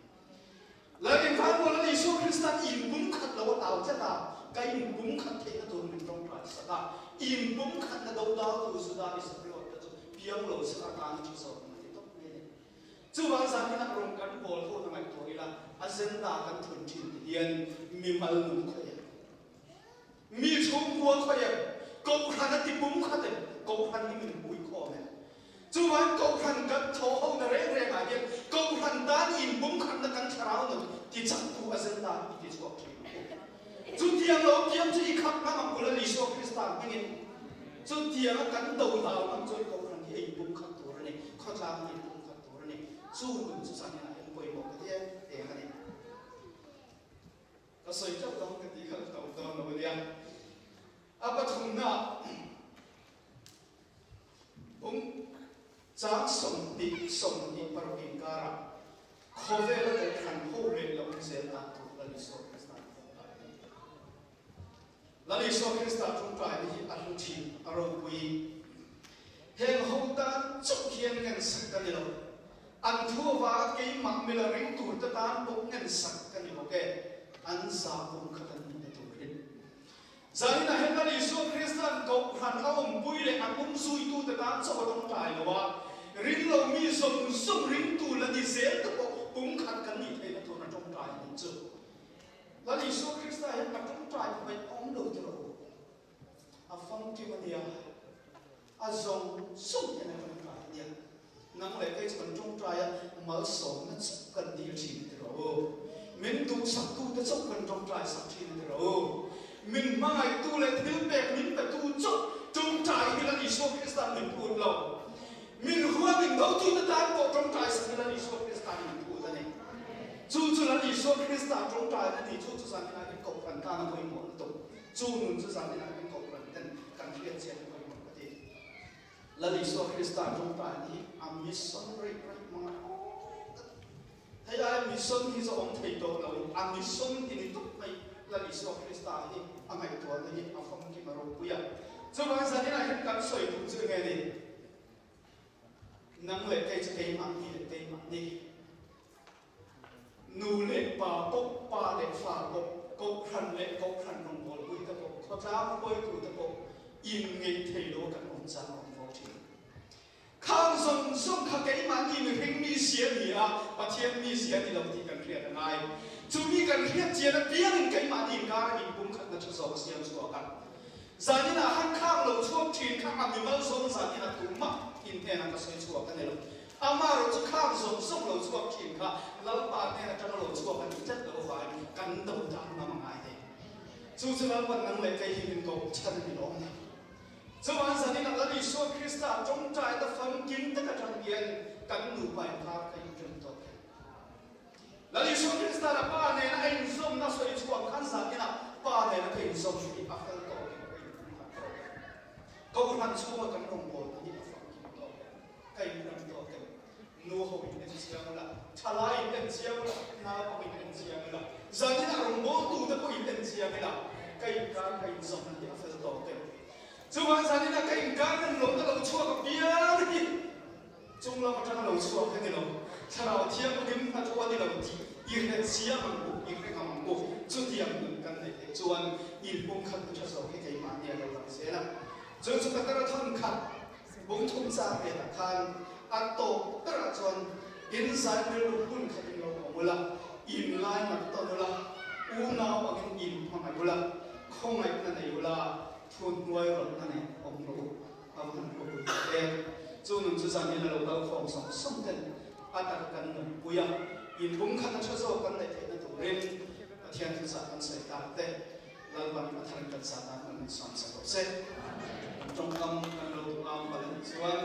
Speaker 3: Lal Infangaw Lal Isua Krista'n inpumkhat lo a tau tlat a, ka inpumkhat theihna tur min tawngtai sak a, inpumkhatna dodaltu Juda Isakriot te chu piang lo se atana tha zawk an ti tawp mai a ni. Chuvang zaninah rawng kan bawl ho na ngaihtuah ila, agenda kan thun thin ti hian mimal nun khawih em? Mi chhungkua khawih em? Kohhran a ti pumkhat em? Kohhran hi min pui khawm em? Chuvang Kohhran kan thawh ho na reng reng ah hian Kohhran tan inpumkhatna kan thlarau nun tichaktu agenda i ti chhuak thin ang u. Chutiang lo piang chu i khap ngam ang u Lal Isua Krista hmingin. Chutianga kan do hlau ngam chuan Kohhran hi a inpumkhat tur a ni, khawtlang hi inpumkhat tur a ni. Chu nun chu zaninah hian pawimawh ka ti em em a ni. Ka sawi teuh dang ka tih kha ka tawp dawn lo a nia. A pathumna. Bung chang 20 26 inkarah khawvela Kohhran ho leh lo awm zel dan tur Lal Isua Krista an tawngtai a ni. Lal Isua Krista tawngtaina hi a hlu thin, a ropui. Heng ho tan chauh hian ngensak ka ni lo. An thu avanga keimah mila ring turte tan pawh ngensak ka ni bawk e. An zahawm kha kan nihna turin. Zaninah hian Lal Isua Krista'n Kohhran a awmpui leh a hnungzuitute tan chaw a tawngtai lo a, ringlo mi zawng zawng ringtu la ni zel te pawh pumkhat kan nih theihna tur a tawngtai a nih chu. Lal Isua Krista hian a tawngtai hmaih a awm lo tiraw? A famkim a nia, a zawng zawng hian a tawngtai a nia. Nang leh kei chu kan tawngtai a, malsawmna chauh kan dil thin a ti rawh u. Min duhsaktute chauh kan tawngtai sak thin a ti rawh u. Min hmangaihtu leh thilpek min petu chauh tawngtai hi Lal Isua Krista'n min phut lo. Min hua min dotute tan pawh tawngtai sak hi Lal Isua Krista'n min phut a ni. Chu chu Lal Isua Krista tawngtai a ni. Chu chu zaninah hian Kohhran tan a pawimawh lutuk. Chu nun chu zaninah hian Kohhran ten kan hriat chian a pawimawh ka ti. Lal Isua Krista tawngtai hi a mission rei rei hmang a awm ta. Hei aia mission hi chu awm thei tawh lo, a mission hi ni tawp mai. Lal Isua Krista hi a ngaihtuahna hi a famkim a ropui a. Chuvang zaninah hian kan sawi tum chu enge ni? Nang leh kei chu keimahni leh keimahni. Nu leh pa pawh, pa leh fa pawh, kohhran leh kohhran rawngbawlpui te pawh, khawtlang hruaitu te pawh inngeih thei lo kan awm chang a awm fo thin. Khang zawng zawng kha keimahni mihring mi si a ni a, Pathian mi si a ni lo tih kan hriat a ngai. Chumi kan hriat chian apiangin keimahni inkara inpumkhatna tha zawk a siam chhuak a. Zaninah han khang lo chhuak thin kha a mimal zawng zaninah tumah in hnenah ka sawi chhuak a ni lo. Amaherawh chu khang zawng zawng lo chhuak thin kha Lalpa hnen atanga lo chhuak a nih tlat loh avangin kan do dan ngam a ngai thei. Chu chu Lalpan nang leh kei hi min ko chhan a ni lawm ni. Chuan zaninah Lal Isua Krista tawngtaina famkim tak atang hian kan nupa inkar ka inrem tawh em? Lal Isua Krista'n a Pa nena a inzawmna sawi chhuak khan zaninah Pa nena ka inzawm hi a fel tawk em? Ka inpumkhat tawk em? Kohhran chhunga kan rawngbawlna hi a famkim tawk em? Ka inrem tawk em? Nu ho in en chiang ula, thalai in en chiang ula, naupang in en chiang ula, zaninah rawngbawltute pawh in en chiang ila, ka inkar ka inzawmna hi a fel tawk em? Chuvang zaninah ka inkar rem lohna lo chhuak apiang hi chung lam atanga lo chhuak a ni lo, Thlarau Thianghlim hnathawh a ni lo tih i hre chiang ang u, i hre ngam ang u. Chutiang nun kan neih theih chuan inpumkhatna tha zawk hi keimahni a lo lang zel a. Chu chu ka tara thawn khat Bung thum chang velah khan a tawp berah chuan in zai rilru hmun khat in lo awm ula, in lai nat tawn ula, unau angin in hmangaih ula, khawngaihna nei ula, thu hnuai rawlhna nen awm rawh u, a va han ropui tak em! Chu nun chu zanin a lo kal khawm sawng sawng ten a tak kan nunpui a, in bung khat a tha zawk kan neih theihna turin Pathian thuchah kan sawi tak te. Lalpan a thar kan sa tan kan min sawm sak rawh se. Tawngkam kan lo duh am palh a nih chuan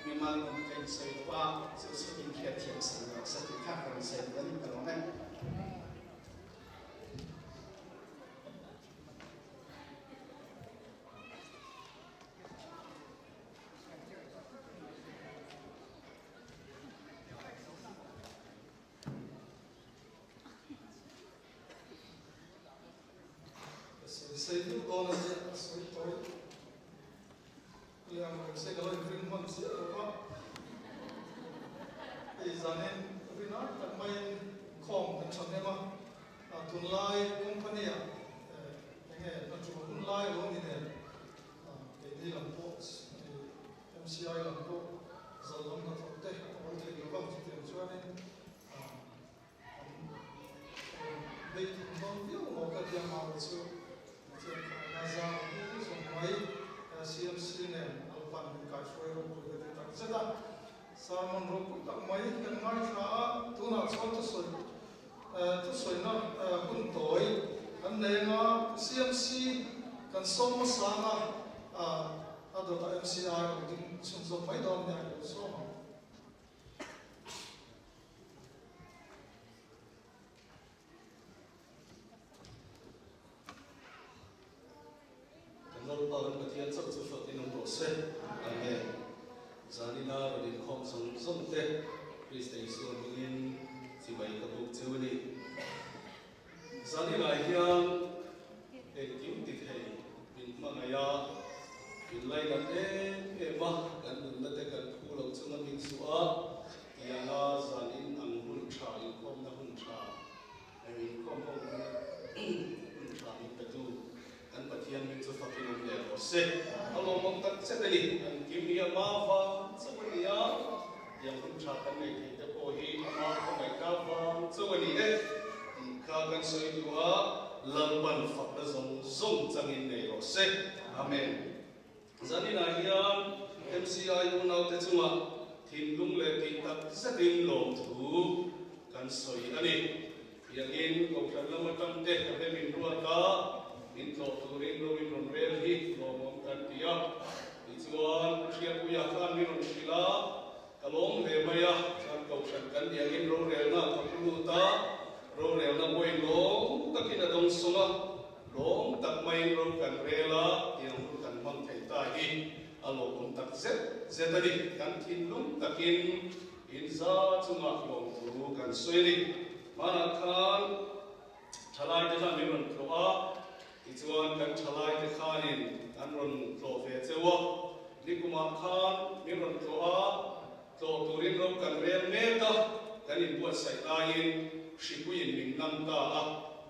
Speaker 3: mimal nun ka insawi lo a, chu chu inhriat thiam sak ni rawh se tih kha ka rawn sawi duh a ni ka lawm e.
Speaker 1: Ka sawi sei deuh dawn a nia, ka sawi tawi leh ang reng se ka lo inring hman chiah lo va. Hei zanin rinai tak maiin khawm kan tha hnem a, tunlai company ah enge hna tul hun lai a lo ni nen keini lam pawh MCI lam pawh zal lam hnathawk te a awl thei lo va, chutiang chuanin An bei thum dawn viau maw ka tia mawi chu Pathian khawngaihna zar a hmu zawng mai CMC nen Alpan min kaihruai ropui ka ti tak zet a, sermon ropui tak mai kan ngaithla a, tunah chuan thusawi thusawina hun tawi kan nei anga CMC kan sawm hmasa anga a dawtah MCI lo ding chhunzawm mai dawn nia i lo sawm ang.
Speaker 5: Kan Lalpa kan Pathian chauh chu fak in awm rawh se. Amen. Zanina rawn inkhawm zawng zawng te Krista Isua hmingin chibai ka buk cheu a ni. Zaninah hian engkim ti thei min hmangaih a, min lainat em em a, kan nunna te kan phu loh chunga min zuh a, tianga zanin ang hun tha, inkhawmna hun tha, inkhawm ho hun tha min petu kan Pathian min chu fakin awm leh rawh se. A lawmawm tak zet a ni, engkim hi ama vang chauh a ni a, tiang hun tha kan nei thei te pawh hi ama khawngaihna vang chauh a ni e tih kha kan sawi duh a, Lalpan fakna zawng zawng changin nei rawh se.
Speaker 1: Amen. Zaninah hian MCI unaute chungah thinlung leh tih tak zetin lawmthu kan sawi a ni. Biakinn Kohhran lam atang te ka rem in ruat a, min tlawh turin lo in rawn rel hi lawmawm kan ti a. Tichuan, Hriatpuia khan min rawn hrilh a, ka lawm hle mai a, chuan Kohhran kan biakinn rorelna ka pu lut a, rorelna pawhin lawm takin a dawng sawng a, lawm tak maiin ro kan rel a, tiang hun kan hmang thei ta hi a lawmawm tak zet zet a ni. Kan thinlung takin In za chungah lawmthu kan sawi a ni. Hmanah khan thalaite khan min rawn tlawh a, tichuan kan thalaite khanin an rawn tlawh ve cheu a. Nikumah khan min rawn tlawh a, tlawh turin ro kan rel mek a, kan inbuatsaih laiin hripuiin min nam ta a,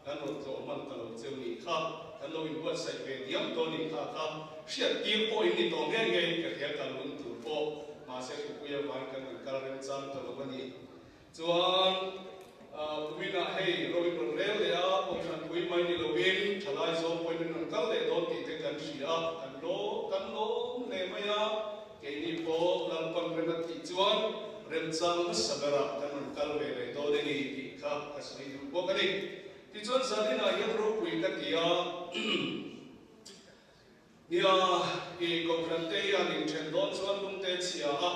Speaker 1: kan rawn tlawh hman ta lo cheu nih kha, kan lo inbuatsaih ve diam tawh nih kha kha hriat tir pawh in ni tawh nghe nghe in ka hria kal hun tur pawh mahse hripui avangin kan rawn kal remchang ta lo a ni. Chuan kuminah hei ro in rawn rel leh a, kohhran pui mai ni loin thalai zawng pawhin min rawn kal leh dawn tih te kan hria a, kan lawm kan lawm hle mai a, keini pawh Lalpan rem a tih chuan remchang hmasa berah kan rawn kal ve leh dawn a ni tih kha ka sawi duh bawk a ni. Tichuan zaninah hian ropui ka ti a. Nia, i Kohhran te hian inthen dawn chuan lungte chhia a,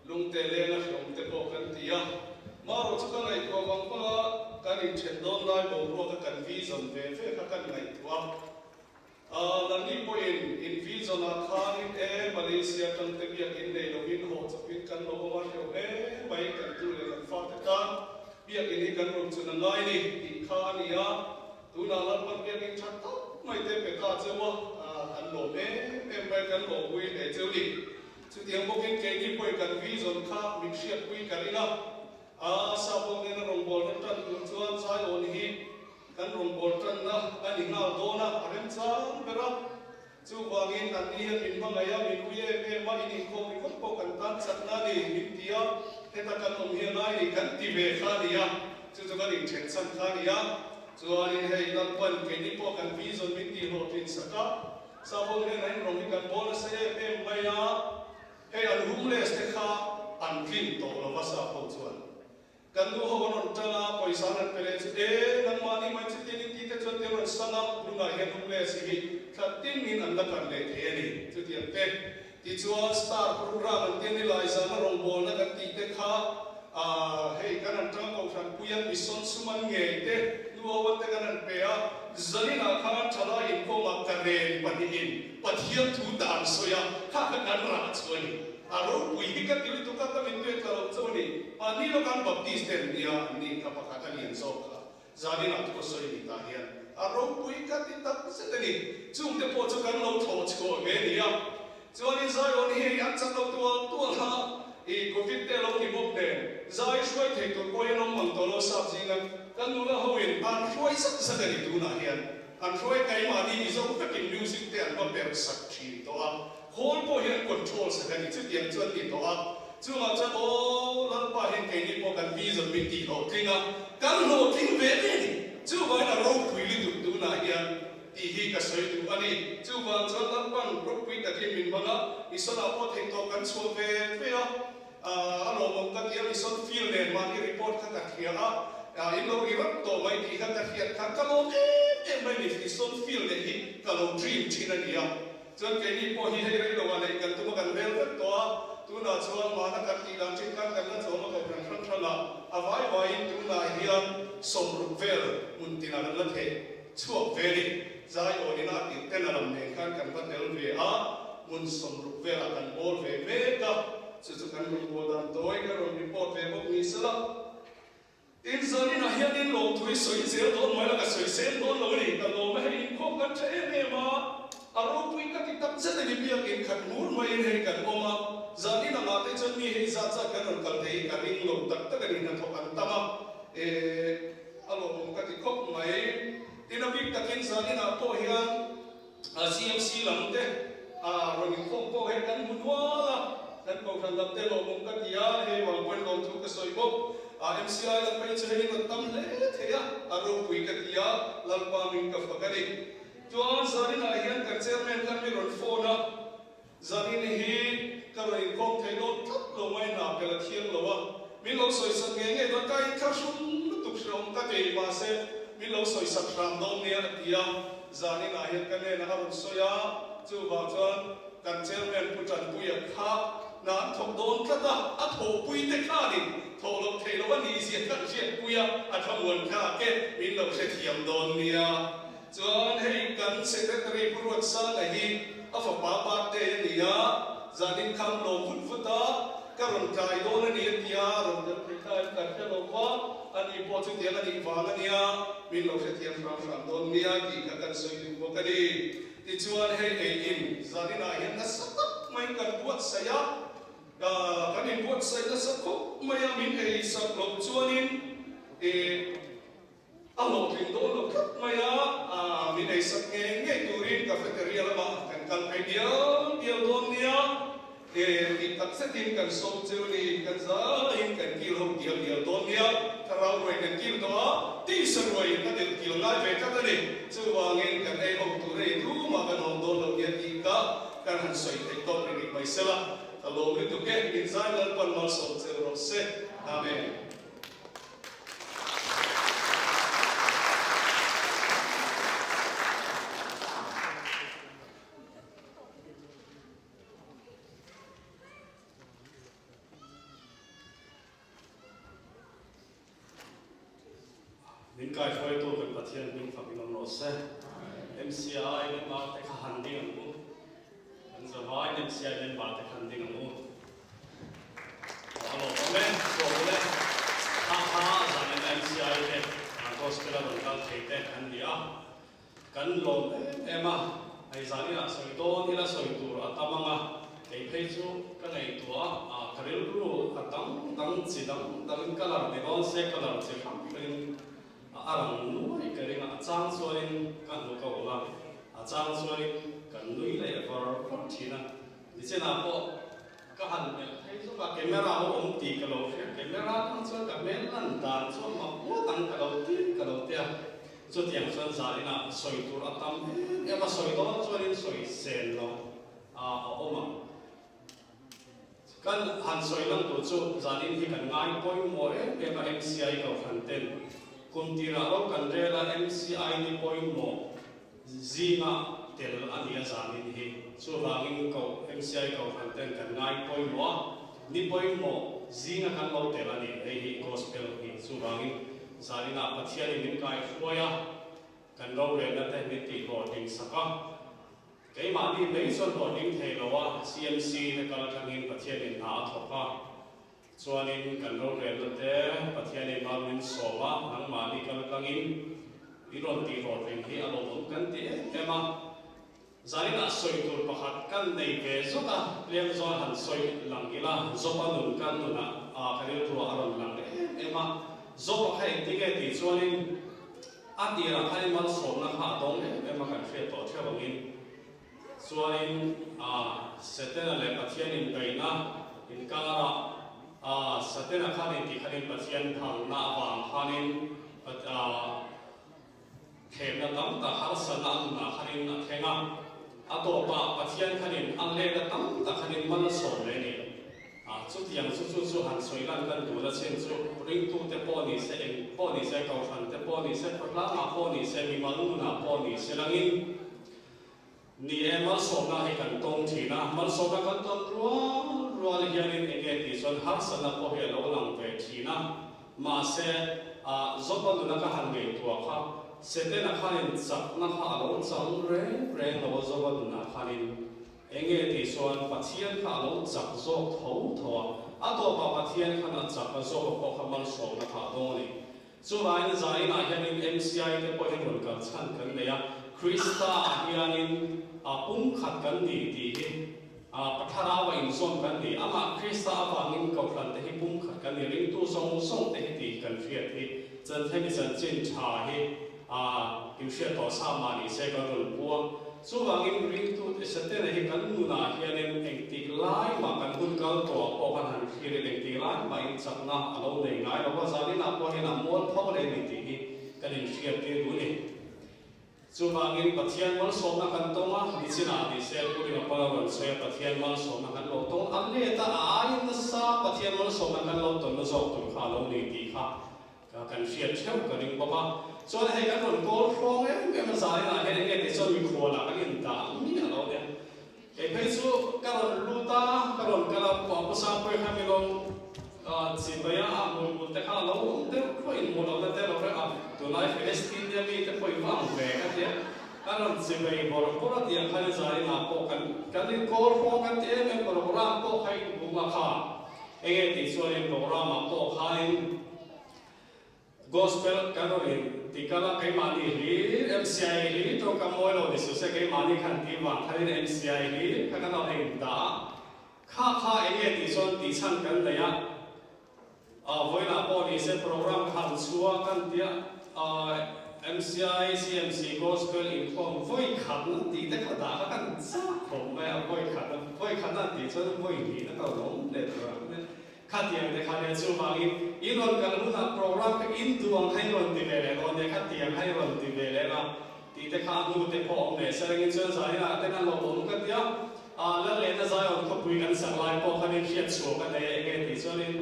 Speaker 1: lungte leng a hlawm te pawh kan ti a. Marawh chu ka ngaihtuah vang vang a, kan inthen dawn lai boruaka kan vision ve ve kha kan ngaihtuah a. Aa, nangni pawhin in vision ah khanin e, Malaysia tang te biakin nei lovin haw chawpin kan lo awm a hreuh hle mai, kan tu leh kan fate tan biakin hi kan rawn chun a ngai ni tih kha a ni a. Tunah Lalpan biakin tha tak mai te pe ta cheu a, kan lawm em em mai, kan lawmpui hle cheu ni. Chutiang bawkin keini pawhin kan vision kha min hriatpui ka ring a, a sa pawh nena rawngbawlna tan tur chuan Zion hi kan rawngbâwl tanna a ni nghal dawn a, a remchang ber a. Chuvangin an ni hian min hmangaih a, min ui em em a, in inkhawm ringawt pawh kan tan chakna a ni, min ti a, heta kan awm hi a ngai ni kan ti ve kha a ni a, chu chu kan inthen chhan kha a ni a. Chuanin hei Lalpan keini pawh kan vision min tihhlawhtlin sak a, Savawm hnenah in rawng hi kan bawl nasa em em mai a, hei an homeless te kha an tlin tawh lo va Savawm chuan. Kan nu ho an rawn ṭan a, pawisa an rawn pe leh chu, E, nangmahni mai chu tin in ti te chuan ti an rawn san a, lunah hian um leh si hi thla tin in an la kan leh thei a ni. Chutiang te tichuan star program an tia nilai zana rawngbawlna kan tih te kha, ah, hei kan han ṭang kohhran pui an mission sum an ngei te, nu ho an te kan han pe a, zaninah khan ṭhalai inkhawmah ka ren pahnihin Pathian thu ta an sawi a, kha kha kan rah chu a ni. A ropui hi ka ti lutuk a, ka min tuai tla lo chauh a ni. Mahni lawk an Baptist te an nia, an ni kha pakhat a lian zawk kha. Zaninah thu a sawi ni tah hian a ropui ka ti tak zet a ni. Chungte pawh chu kan lo thlawh chhuah ve a ni a. Chuanin Zion hi hei an chak lo tual tual a, i Covid te a lo ni bawk nen, zai hruai thei tur pawh hi an awm mang tawh lo sap zinga kan nula hoin an hruai zak zak a ni tunah hian. An hruai keimahni Mizo vekin music te an va perh sak thin tawh a. Khawl pawh hi an control sak a ni, chutiang chu an ti tawh a. Chungah chuan aw Lalpa hian keini pawh kan vision min tih hlawhtling a, kan hlawhtling ve ve a ni. Chuvangin a ropui lutuk tunah hian tih hi ka sawi duh a ni. Chuvang chuan Lalpan ropui takin min hmang a, Missionah pawh theihtawp kan chhuah ve ve a, a lawmawm ka ti a, Mission field nen mahni report kha ka hria a, in lo ri rap tawh mai tih kha ka hriat khan ka lawm em em mai a ni. Mission field leh hi ka lo dream thin a ni a. Chuan keini pawh hi hei rei lo ah neih kan tum a kan rel vek tawh a, tunah chuan mahna kan tih dan chin khan kan la chawm a kohhran hrang hrang ah a vai vaiin tunah hian sawmruk vel hmun tinah kan la theh chhuak ve a ni. Zai awlin a tirh ten a lam nen khan kan va tel ve a, hmun sawmruk velah kan bawl ve mek a, chu chu kan rawn bawl dan tawi kan rawn report ve bawk ni sela. Tin, zaninah hianin lawmthu i sawi zel dawn mai la, ka sawi seng dawn lo a ni. Ka lawm a, hei inkhawm kan tha em em a, a ropui ka ti tak zet a ni. Biakin khat ngur maiin hei kan awm a, zanin angah te chuan mi hei zat zat kan rawn kal thei hi ka ring lo tak tak a ni, hnathawk an tam a, eh, a lawmawm ka ti khawp mai. Tin, a bik takin zaninah pawh hian CMC lam te rawn inkhawm pawh hei kan hmu nual a, kan kohhran lam te lawmawm ka ti a, hei vang pawhin lawmthu ka sawi bawk. MCI lam phei chu hei rawn tam hle thei a, a ropui ka ti a, Lalpa min ka fak a ni. Chuan zaninah hian kan chairman khan mi rawn phone a, zanin hi ka rawn inkhawm thei dawn tlat lo mai hna pel a thiang lo a, min lo sawisak ngei ngei dawn, ka inthlahrung lutuk hreawm ka ti, mahse min lo sawisak hram dawn nia a ti a, zaninah hian ka hnenah a rawn sawi a, chuvang chuan kan chairman Pu Tanpuia kha hna an thawk dawn tlat a, a thawhpui te khanin thawh loh theih loh a nih zia kha an hriatpui a, a thlamuan thlak e, min lo hrethiam dawn nia. Chuan hei kan Secretary Pu Ruatsanga hi a fapa birthday a ni a, zanin khan lawm vut vut a, ka rawn tlai dawn a ni a tia, rawn tel thei ta em kan hre lo va, ani pawh chutiang a nih vang a nia, min lo hrethiam hram hram dawn nia tih kha kan sawi duh bawk a ni. Tichuan hei ei in zaninah hian nasa tak maiin kan buatsaih a, kan inbuatsaih nasa khawp mai a, min ei sak loh chuanin ih, A hlawhtling dawn lo tlat mai a, min eisak ngei ngei turin cafeteria lamah kan kal phei dial dial dawn nia, tih tak zetin kan sawm cheu ni, kan zaiin kan kil ho dial dial dawn nia, thlarau ruai kan kil tawh a, tisa ruai ka delh kil ngai ve tlat a ni, chuvangin kan ei ho tur ei tumah kan awm dawn lo nia tih kha kan han sawi theih tawk rih rih mai sela, ka lawm lutuk e, min zai Lalpan malsawm cheu rawh se, Amen.
Speaker 3: Min kaihruaitu kan Pathian hming fak in awm rawh se. MCI member te kha han ding ang u. Kan zavaiin MCI member te kha han ding ang u. A lawmawm e, chhuak ule. Kha kha zanin MCI te Gospel a rawn kal thei te an ni a. Kan lawm em em a, hei zaninah sawi dawn ila sawi tur a tam ang a, kei phei chu ka ngaihtuah a, ka rilru a dang dang chi dang dangin colour ni dawn se colour chi hrang hrangin a rang nuai ka ring a, a chang chuanin ka hnuk a ulh a, a chang chuanin kan nui leh var var thin a. Nichenah pawh ka han melh phei zawk a, camera ho awm tih ka lo hria, camera atang chuan ka hmel lan dan chu a mak ngawt ang ka lo ti ka lo ti a, chutiang chuan zaninah sawi tur a tam em em a, sawi dawn chuanin sawi sel lo a awm ang. Kan han sawi lang tur chu zanin hi kan ngai pawimawh em em a, MCI Kohhran ten kum tirah ro kan rel a, MCI ni pawimawh Zinga tel a nia zanin hi. Chuvangin koh MCI Kohhran ten kan ngai pawimawh a, ni pawimawh zinga kan lo tel a ni, hei hi Gospel hi. Chuvangin zaninah Pathianin min kaihruai a, kan rorelna te min tihhlawhtling sak a, keimahni mai chuan hlawhtling thei lo a, CMC te kal atangin Pathianin hna a thawk a, Chuanin kan rorelna te Pathianin mal min sawm a, nangmahni kal tlangin i rawn tih hlawhtling hi a lawmawm kan ti em em a. Zaninah sawi tur pakhat kan nei ve zawk a, tlem zawn han sawi lang ila, Zopa nun kan nunah a ka rilruah a rawn lang em em a. Zopa kha engtinge tih chuanin a tirah khanin malsawmna kha a dawng em em a kan hriat tawh theuh angin. Chuanin a Setana leh Pathian inbeihna inkarah a Setana khan intih khanin Pathian phalna avang khanin a thlemna tam tak harsatna a nunah khanin a thleng a, a tawpah Pathian khanin a letna tam tak khanin mal a sawm leh a ni. A chutiang chu chu chu han sawi lan kan duhna chin chu ringtute pawh ni se, eng pawh ni se, kohhrante pawh ni se, khawtlangah pawh ni se, mimal nunah pawh ni se langin, Ni e, malsawmna hi kan tawng thin a, malsawmna kan tawn rual rual hianin eng nge tih chuan harsatna pawh hi a lo lang ve thin a, mahse, ah, Zopa nuna ka han ngaihtuah kha, Setena khanin chakna kha a lo chang reng reng lo a Zopa nunah khanin eng nge tih chuan Pathian kha a lo chak zawk tho tho a, a tawpah Pathian khan a chak a Zopa pawh kha malsawmna kha a dawng a ni. Chuvangin zainah hianin MCI te pawhin rawn kal chhan kan nei a, Krista ah hianin a pumkhat kan ni tih hi a Thlarau a inzawm kan ni. Amah Krista avangin Kohhran te hi pumkhat kan ni, ringtu zawng zawng te hi tih hi kan hriat hi Chanthemi chanchin tha hi a inhriat tawh sa mah ni se kan rawn pu a. Chuvangin ringtu te Setana hi kan nunah hianin engtik lai mah kan hun kal tawhah pawh kan han thlirin engtik lai mahin chakna a lo nei ngai lo va, zaninah pawh hian a mual pho leh a ni tih hi kan inhriat tir duh a ni. Chuvangin Pathian malsawmna kan tawng a, nichinah ni se Pu Ringa pawn a rawn sawi a, Pathian malsawmna kan lo tawng a let a, a aiin nasa Pathian malsawmna kan lo tawnna zawk tur kha a lo ni tih kha kan hriat theuh ka ring bawk a. Chuan hei kan rawn kawl hrawng em em a, zaninah hian enge tih chuan mikhualah kan indah miah lo nia. Kei phei chu ka rawn lut a, ka rawn kal a, Pu Sangpuia kha min lo chibai a, a hmuihmul te kha a lo awm deuh khuah in hmuh lohna te a lo reh a, tunlai Felestin-a mi te pawh i va ang ve ka ti a, ka rawn chibai bawrh bawrh a tiang khan zainah pawh kan kan inkawl hrawng kan ti em em program pawh kha in bum a kha, enge tih chuanin program ah pawh khanin Gospel kan rawn in ti kal a, keimahni hlir MCI hlir tawngkam mawi lo ni suh se, keimahni khan ti vang khanin MCI hlir kha kan rawn in dah a, kha kha eng nge tih chuan tih chhan kan nei a, ah vawiinah pawh ni se program kha han chhuak kan ti a, ah MCI CMC Gospel inkhawm vawi khatna tih te kha dah kha kan chak khawp mai a, vawi khatna vawi khatna tih chuan vawi hnihna ka rawn awm leh tur ang nia. Khatiang te kha nia chuvangin in rawn kal hunah program kha in duh ang kha in rawn ti ve leh dawn nia, khatiang kha in rawn ti ve leh la tih te kha a hnu te pawh awm leh se rengin chuan zaninah ten an lo awm ka tia, ah Lalehna Zion khawpui kan sak lai pawh khan in hriat chhuah ka nei a enge tih chuanin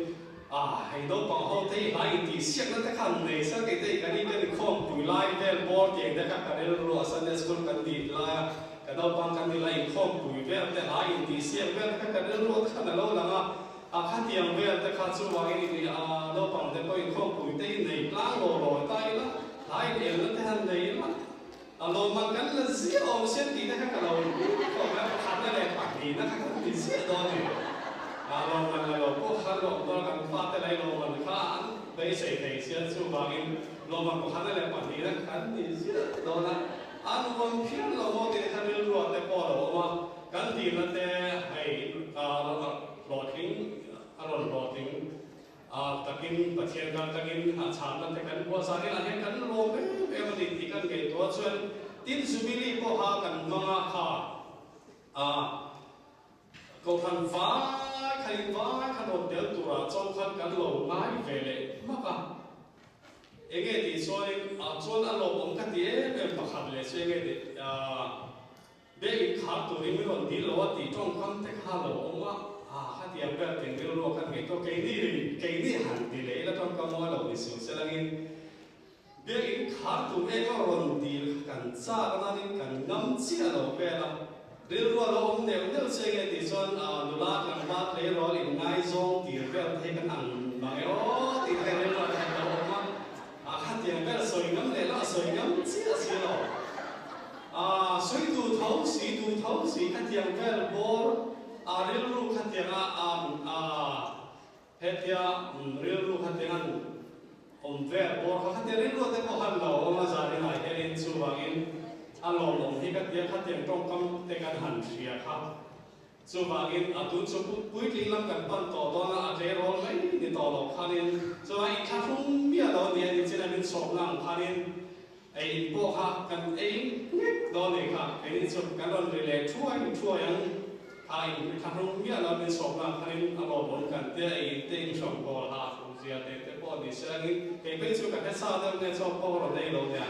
Speaker 3: ah hei naupang ho te hi hlai intih siakna te kha an nei sa kei te hi kan in kan inkhawmpui lai vel bawr tiang te kha ka rilru a Sunday school kan tih laia ka naupang kan tih lai inkhawmpui vel te hlai intih siak vel te kha ka rilru te khan a lo lang a. A khatiang vel te kha chuvangin i nih a, naupang te pawhin khawmpui te i nei tlang law law ta ila, hlai elna te han nei ila, a lawmman kan la ziah awm sia tih te kha ka lo khawm a, pakhatna leh pahnihna kha kan ti ziah dawn a ni. A lawmman la lo pawh khan lawmdawl kan fate leh lawmman kha an beisei thei sia, chuvangin lawmman pakhatna leh pahnihna kha kan ti ziah dawn a, a nuam phian lo maw tih te kha rilruah te pawh a lo awm a, kan dilna te hei Hlawhtling a rawn hlawhtling a takin Pathian kal takin a chhanna te kan buatsaih vel ah hian kan lawm em em a ni tih kan ngaihtuah chuan tin Jubilee pawha kan hmang a kha a Kohhran vai khan in vai khan rawn tel turah chaw khan kan lo ngai ve leh hmak a. Enge tih chuanin ah chuan a lawmawm ka ti em em pakhat leh chu enge tih ah Bag in khar turin min rawn dil lo a tih tawngkam te kha lo awm a, ah khatiang vel teng rilru a khan ngaihtuah keini ri keini han ti leh ila tawngkam mawi lo ni suh se langin bag in khar tur eng a rawn dil kha kan chak nanin kan ngam chiah lo vel a, rilru a lo awm neuh neuh che nge tih chuan ah nula tlangval tleirawl in ngaizawng tir vel te hi kan ang mang e aw tih te rilru ah te hian lo awm a, ah khatiang vel sawi ngam leh la sawi ngam chiah si lo. A sawi duh tho si duh tho si khatiang vel bawr a rilru khatianga a hetia rilru khatiang an awm vel bawr kha khatiang rilru te pawh han lo awm a zaninah hianin chuvangin a lawmawm hi ka tia khatiang tawngkam te kan han hria kha chuvangin a tun chu puitling lam kan pan tawh dawn a a tleirawl mai ni tawh loh khanin chuan inthlahrung miah lo nia nichin a min chhawpna ang khanin Ei in pawh kha kan ei nghek dawn nih kha, keini chu kan rawn ri leh thuai thuai ang. Kha in thla hnung miah lo min sawm lang khanin a lawmawm kan tia ei in te in hrawm pawl ha hrung zia te te pawh ni se angin kei phei chu ka hre sa deuh nge chaw pawh rawn ei lo nia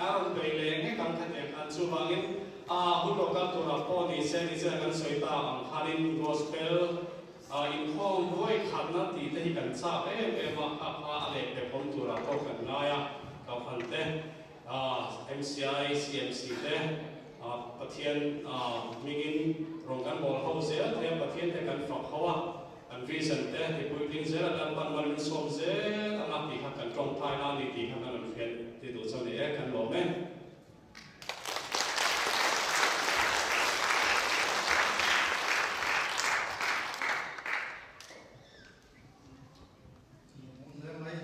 Speaker 3: a rawn bei leh nghek ang khatiang khan chuvangin a hun lo kal turah pawh ni se ni chiah kan sawi ta ang khanin gospel inkhawm vawi khatna tih te hi kan chak em em a, kha kha a leh pek awm turah pawh kan ngai a, Kohhran te, MCI, CMC te Pathian hmingin rawn kan bawl ho zel thei a, Pathian te kan fak ho a, kan vision te tipuitling zel a, Lalpan mal min sawm zel ang a tih kha kan tawngtai na a ni tih kha kan rawn hriat ti duh chuan ni e, kan lawm e.
Speaker 1: Lawmawm hle mai.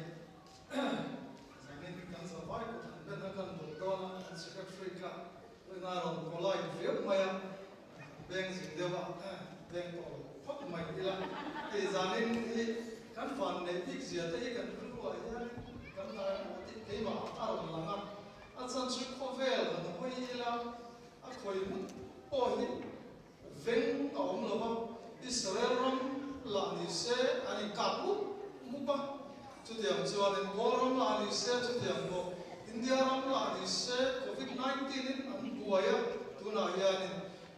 Speaker 1: Zanin kan zavai kut han ben a kan bawk dawn a, kan secretary kha ringa rawn polite viau mai a, beng zing deuh a, beng tawh lo phawt mai ila. Hei zanin hi kan van neih bik zia te hi kan rilruah hianin kan dai pawh tih keimah a rawn lang a, a chan chu khawvel han hawi ila a khawi hmun pawh hi Veng a awm lo va, Israel ram lah ni se an inkap mup mup a, chutiang chuanin Kawl ram lah ni se chutiang pawh. India ram lah ni se Covid 19 in an buai a, tunah hianin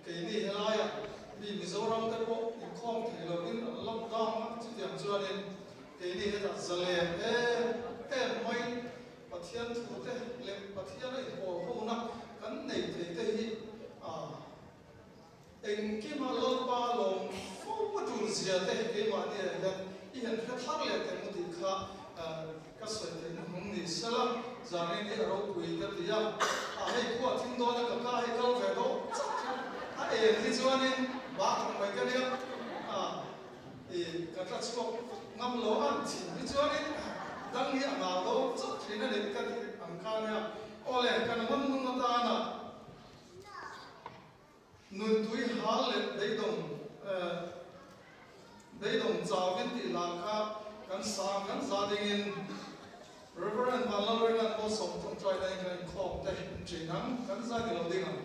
Speaker 1: keini helaiah mi Mizoram te pawh inkhawm thei lovin an lockdown a, chutiang chuanin keini hetah zalen em em mai Pathian thu te leh Pathian a inpawl hona kan nei thei te hi a Engkima Lalpa lawm fo a tul zia te keimahni ah hian i han hre thar leh teh mu tih kha ka sawi theih na hmung ni sela, Zanin hi a ropui ka ti a, a hei khua thim dawn a ka ka hei kal ve dawh chauh chu a en hi chuanin bak ang mai ka nia a i ka tla chhuak ngam lo a thim hi chuanin dang hi a ngal dawh chauh thin a ni ka ti ang kha nia. Awle kan lam nung atana Nuntui hal leh beidawng beidawng chauhin tih lah kha kan sang kan za dingin Reverend Vanlalrenga'n Malsawm tawngtai na in kan inkhawm te in ṭin ang, kan za ni lo ding ang.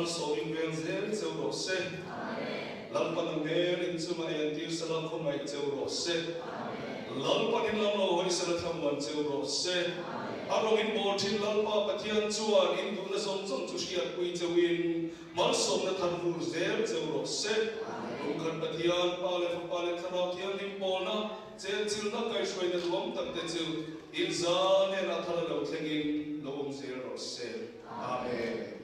Speaker 6: Malsawmin veng zel cheu rawh se. Lalpan a hmel in chunga entir sela khawngaih cheu rawh se. Lalpan in lam lo hawi sela thlamuan cheu rawh se. A rawng in bawl thin Lalpa Pathian chuan in duhna zawng zawng chu hriatpui cheuin malsawmna thar vur zel cheu rawh se. Lungkhat Pathian, Pa leh Fapa leh Thlarau Thianghlim pawlna, chenchilhna kaihhruaina duhawm takte chu in za nen a thar a lo thlengin lo awm zel rawh se. Amen.